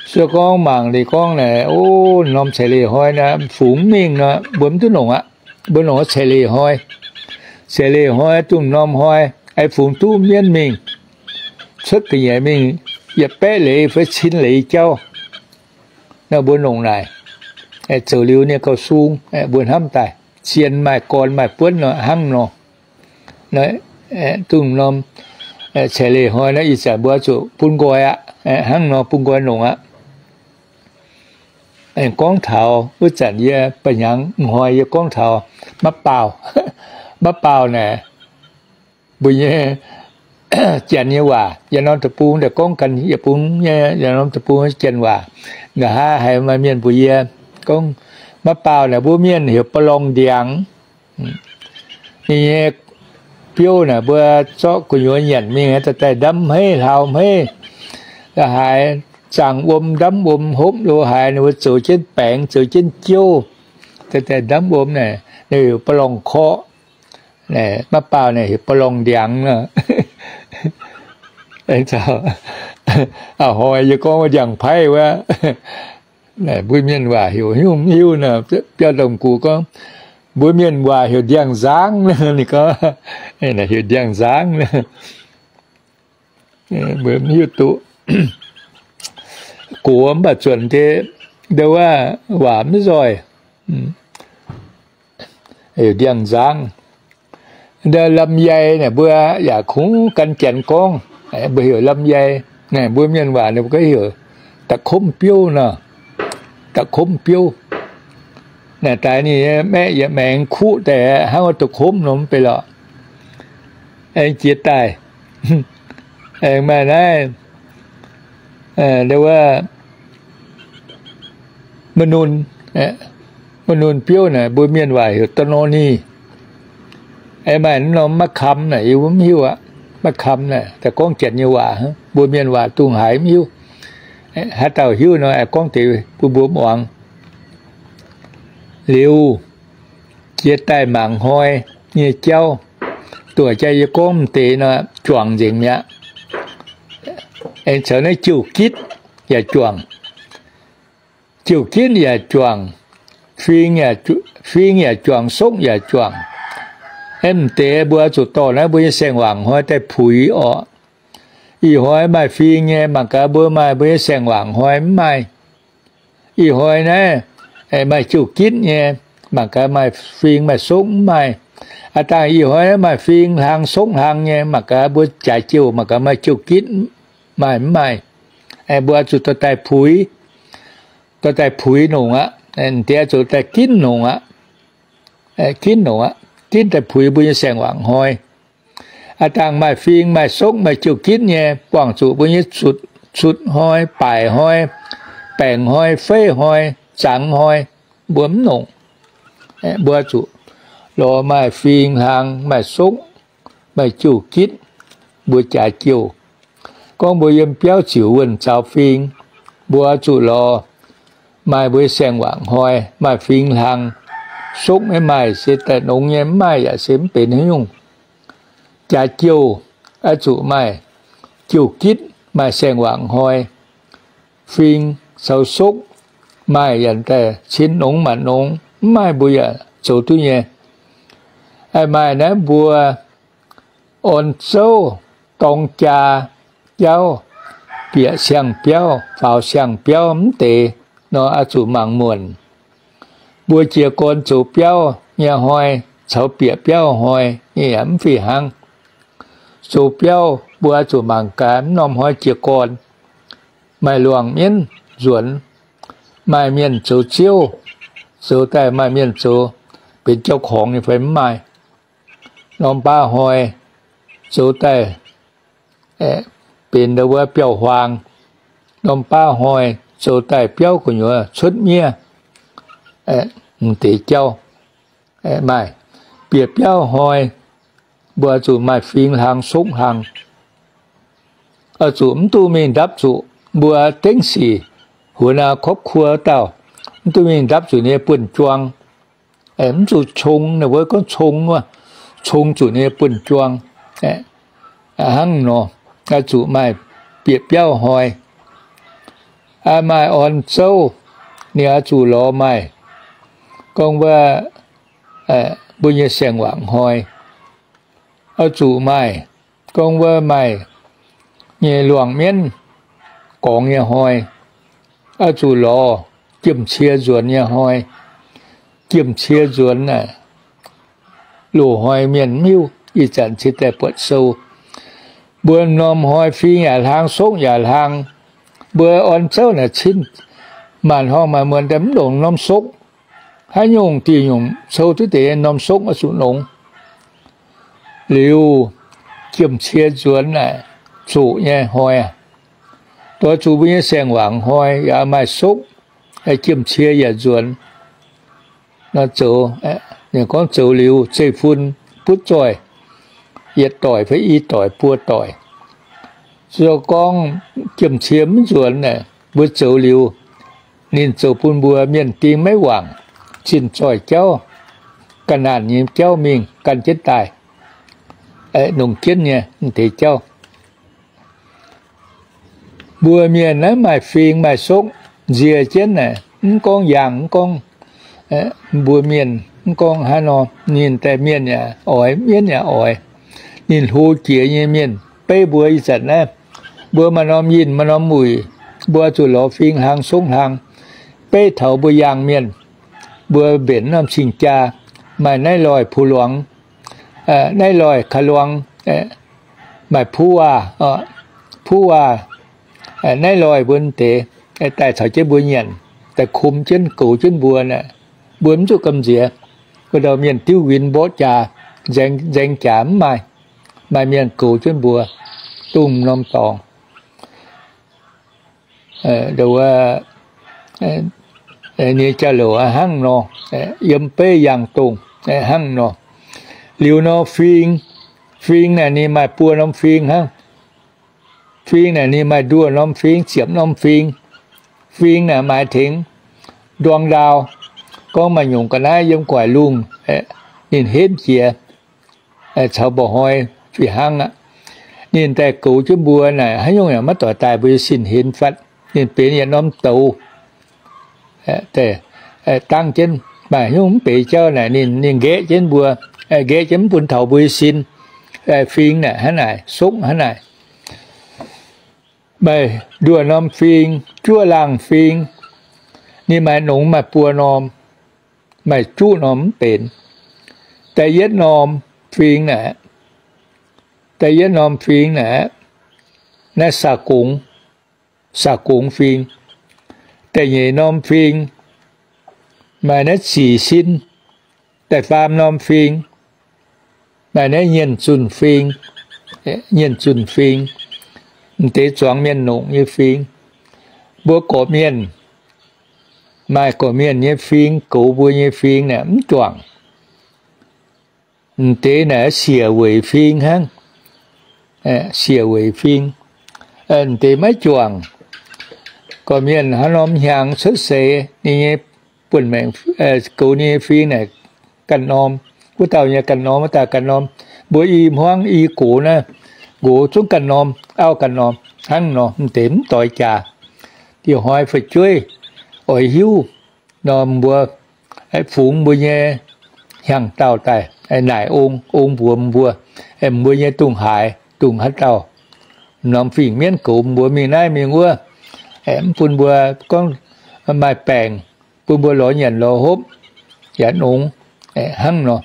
Se gorngv mangc liuz gorngv naaic, o, norm caeqv leih hnoi naaic fungx mv mingh nor, mbuo mv duqv nongc aqv. Mbuo nongc caeqv leih hnoi. Caeqv leih hnoi, dongh norm hnoi, aengx fungx duqv mienv mingh, cuotv ga'nyiec mingh, yietc baeqv leiz fai cin leiz jauv. Nor mbuo nongc naaic, zoux liuz ninh gauh sung, mbuo hnamv daaih, zien maaih gorn maaih buonv nor hnangv nor. Dongh norm caeqv leih hnoi naaiv ih zanc mbuo zuqc bun nqoi aqv, hnangv nor bun nqoi nongc aqv. Aengx gorngv taux wuov zanc yie ba'hnyangx hnoi yie gorngv taux mapv baauh. Mapv baauh naaic, mbuo nyei Janx nyei waac, yietc norm deic-bung daaih gorngv gan yietc bung nyei, yietc norm deic-bung Janx waac. Nqa'haav haiz maaih mienh mbuox yie gorngv mapv baauh naaic mbuo mienh heuc ประลอง ndiangx. Ninh nyei biouv naaic mbuo zorqv gu'nyuoz nyanc mingh daaih, daaih ndamv hmeiv hlauv hmeiv, la'haaix zaangh wuom ndamv wuom hopv lo haaix, ninh mbuo zoux jienv baengx zoux jienv jouv, daaih ndamv wuom naaic, ninh heuc ประลอง korqv. Mapv baauh naaic heuc ประลอง ndiangx nor. A'hnoi yie gorngv ndiangx-paiv wuov, mbuo mienh waac heuc hiuv mv hiuv nor, biauv domh gux gorngv, mbuo mienh waac heuc ndiangx-nzangv. Ninh gorngv, heuc ndiangx-nzangv. Mbuo mv hiuv duqv. Gox mv baac zuonc deix, ndo wuov waac mv nzoih, heuc ndiangx-nzangv. Ndo ลำไย naaic mbuo yaac kungx gan Janx gorngv, mbuo heuc ลำไย. Naaic mbuo mienh waac ninh mbuo gorngv heuc da'komv biouv nor, da'komv biouv. Naaic daaih ninh maeqv yietc maengx kuqv daaih hnangv wuov da'komv nor mv bei lorqc. Aengx jiex daaih, aengx maaih naaiv, wuov, ma'nunx, ma'nunx biouv naaic mbuo mienh waac heuc ตะโนนี. Aengx maaih norm มะขาม naaic yie mbuo mv hiuv aqv. มะขาม naaic daaih gorngv Janx nyei waac, mbuo mienh waac dungh haiz mv hiuv. Haaix dauh hiuv nor, gorngv deix bun mbuo muangx. Liuz, jiex daaih mangc hnoi nyei jauv, duqv jaa yie gorngv m'deix nor, juangc nzengc mi'aqv. Aengx caux naaiv jiu-gitv yaac juangc. Jiu-gitv yaac juangc. Fing yaac juangc, sokv yaac juangc. Aengx m'deix mbuo zuqc dorh naaiv mbuo nyei saeng-waangc hnoi daaih puix orqc. Ih hnoi maaih fing nyei, mangc gaax mbuo maaih mbuo nyei saeng-waangc hnoi mv maaih. Ih hnoi naaiv maaih jiouv gitv nyei, mangc gaax maaih fing maaih sokv mv maaih. Aav dangh ih hnoi naaiv maaih fing hlang sokv hlang nyei, mangc gaax mbuo jaax jouh, mangc gaax maaih jiouv gitv maaih mv maaih. Mbuo oix zuqc dorh daaih puix, dorh daaih puix nongc aqv. Diex zuqc daaih ginv nongc aqv. Ginv nongc aqv, ginv daaih puix mbuo nyei saeng-waangc hnoi. Aav dangh maaih fing maaih sokv maaih jiouv gitv nyei, buangh zuqc mbuo nyei cutv hnoi, baaic hnoi, baengc hnoi, feiv hnoi, zangx hnoi, mbuo mv nongc. Mbuo zuqc lorz maaih fing hlang, maaih sokv, maaih jiouv gitv, mbuo jaax jouh. Gorngv mbuo yiem biauv ziouc wuonh zaux fing, mbuo zuqc lorz maaih mbuo saeng-waangc hnoi, maaih fing hlang. Sokv maiv maaih se daaih nongx nyei, mv maaih yaac se mv benx haaix nyungc. Jaax jouh oix zuqc maaih jiouv gitv, maaih saeng-waangc hnoi, fing caux sokv maaih yaac daaih cin nongx maanc nongx, mv maaih mbuo yaac zoux duqv nyei. Maaih naaiv mbuo orn zouv, dorng jaa, biauv, bieqc siang-biauv, faaux siang-biauv mv deix nor oix zuqc mangc muonc. Mbuo jiez gorn zoux biauv nyei hnoi caux bieqc biauv hnoi yaac mv fih hnangv. Zoux biauv mbuo oix zuqc mangc gaax mv norm hnoi jiez gorn maaih luangh mienv nzuonx, maaih mienh zoux ziouv, zoux daaih maaih mienh zoux benx jauv-korngx nyei fai mv maaih. Norm baav hnoi zoux daaih benx ndau wuov biauv-huaang. Norm baav hnoi zoux daaih biauv gu'nyuoz cuotv miev, mv deix jauv. Maaih bieqc biauv hnoi, mbuo zuqc maaih fingx hlang, sokv hlang. Oix zuqc mv duqv mingh ndapv zuqc mbuo dengv sic, หัวหน้าครอบครัว dauh, mv duqv mingh ndapv zuqc ninh nyei buonv-juang. Mv zuqc cong, ninh mbuo gorngv cong wuov, cong zuqc ninh nyei buonv-juang. Hnangv nor, oix zuqc maaih bieqc biauv hnoi. Maaih orn zouv, ninh oix zuqc lorz maaih gorngv wuov mbuo nyei saeng-waangc hnoi. Oix zuqc maaih gorngv wuov maaih nyei luangh mienv gorngx nyei hnoi. Oix zuqc lorz jiem-cie nzuonx nyei hnoi. Jiem-cie nzuonx aeqv, loz-hnoi mienh mv hiuv, ih zanc cingx daaih buatc sou. Mbuo norm hnoi fing yaac hlang, sokv yaac hlang. Mbuo orn zouv naaic cin maanc horngh maanc muonc daaih mv longc norm sokv. Haaix nyungc diuh nyungc sou duqv deix norm sokv oix zuqc longx. Liuz, jiem-cie nzuonx naaic zoqc nyei hnoi aqv. Doix zuqc mbuo nyei saeng-waangc hnoi yaac maaih sokv, jiem-cie yaac nzuonx. Nor zoux, ninh gorngv zoux liuz zeiv-fun butv zoih, yietc doic fai i doic buo doic. Se gorngv jiem-cie mv nzuonx naaic, mbuo zoux liuz, ninh zoux bun mbuo mienh ding maiv wangc, zinh zoih jauv, ga'naanh nyei jauv mingh gan jienv daaih, nongc jienv nyei deix jauv. Mbuo mienh naaiv maaih fing maaih sokv nzie jienv naaic, mv gorngv yaangh, mv gorngv mbuo mienh, mv gorngv haaix nor, ninh daaih mienh yaac oix, mienv yaac oix. Ninh hlo jiex nyei mienh beiv mbuo ih zanc naaiv, mbuo maaih norm yinh maaih norm wuic, mbuo zuqc lorz fing hlang sokv hlang, beiv taux mbuo yaangh mienh, mbuo mbenc norm cing-jaa, maaih naaiv loih puh luangx, naaiv loih ka'luang, maaih puv waac, puv waac, naaiv loih mbuo deix, daaih caux jienv mbuo nyanc, daaih kum jienv goux jienv mbuo naaic, mbuo mv zuqc gamh nziex. Wuov dauh mienh diuv win mborqv jaax, nzaeng jaax mv maaih, maaih mienh goux jienv mbuo, dongh norm dorngx. Nyei jauv-louc hnangv nor, yiem beiv yangh dongh hnangv nor. Liuz nor fing, fing naaic ninh maaih buo norm fing hnangv. Fing naaic ninh maaih nduoh norm fing, ziepc norm fing. Fing naaic maaih tengx nduang ndau. Gorngv maaih nyungc ga'naaiv yiem gu'nguaaic lungh, ninh henv jiex caux mba'hnoi fih hnangv aqv. Ninh daaih goux jienv mbuo naaic, haaix nyungc yaac maiv doix daaih mbuo nyei sin henv fatv. Ninh benx yietc norm douz, dangv jienv maaih haaix nyungc mv benx jauv naaic, ninh, ninh nqaeqv jienv mbuo, nqaeqv jienv mv bun taux mbuo nyei sin. Fing naaic hnangv naaic, sokv hnangv naaic. Maaih nduoh norm fing, juov laangh fing. Ninh maaih nongx maaih buo norm, maaih juqv norm mv benx. Da'yietv norm fing naaic, da'yietv norm fing naaic, naaiv saa-gongx, saa-gongx fing. Da'nyeic norm fing maaih naaiv zic sin. Da'faam norm fing maaih naaiv nyienh zunh fing, nyienh zunh fing. M'deix zuangx mienh longc nyei fing. Mbuo gorqv-mienh maaih gorqv-mienh nyei fing, goux mbuo nyei fing naaic mv juangc. M'deix naaic siec weic fing hnangv, siec weic fing. M'deix maiv juangc. Gorqv-mienh hnangv norm hnyangx cuotv seix, ninh nyei buonv-maengc, goux ninh nyei fing naaic ganh norm. Wuov dauh nyei ganh norm, wuov dauh ganh norm. Mbuo i hmuangv i gox naaiv, nqox zungv ganh norm, auv ganh norm hnangv nor. M'deix mv doix jaax. Dieh hnoi fu'jueiv oix hiuv nor, mbuo fungx mbuo nyei hnyangx-daauh daaih naaic ong, ong mbuox mbuo, mbuo nyei dungz haaix, dungz haaix dauh norm fingx mienv goux mbuo mingh naaiv mingh wuov, mv bun mbuo gorngv maaih baengc, bun mbuo lorz nyanc lorz hopv yaac nongx hnangv nor.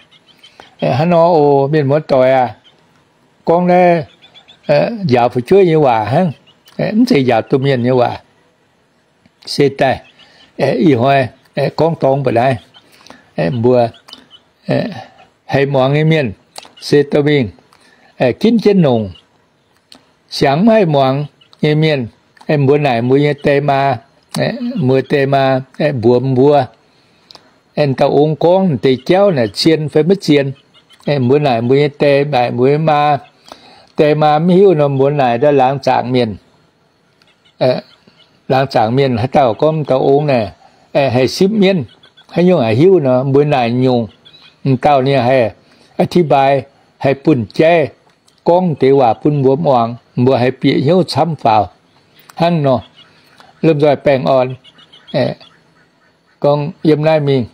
Hnangv nor oc, mienh muoz-doic aac, gorngv naaiv njaaux fu'jueiv nyei waac hnangv, mv zeiz njaaux domh mienh nyei waac. Se daaih ih hnoi gorngv dorngx mbu'naaiv, mbuo haih muangx nyei mienh se dorh mingh ginv jienv longc. Siangx mv haih muangx nyei mienh, mbuo naaic mbuo nyei die maa, mbuo die maa mbuox mbuo, dauh ong gorngv deix jauv naaic zien fai maiv zien. Mbuo naaic mbuo nyei die, naaic mbuo nyei maa. Die maa mv hiuv nor, mbuo naaic ndau laangz zaangc mienh, laangz zaangc mienh haaix dauh gorngv dauh ong naaic haih sipv mienv, haaix nyungc haih hiuv nor, mbuo naaic nyungc. M'dauh ninh haih อธิบาย, haih bunh jaiv gorngv deix waac bun mbuo muangx, mbuo haih bieqc hnyouv camv faaux. Hnangv nor, lomh nzoih baengh orn. Gorngv yiem naaiv mingh,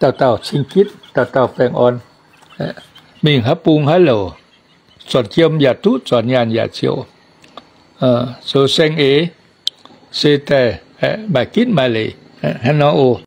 dauh dauh cing-gitv, dauh dauh baengh orn. Mingh haaix bung haaix louc, zornc jiem yaac duqv, zornc nyaanh yaac ziouc, zoux saeng-eix, se daaih maaih gitv maaih leiz hnangv nor oc.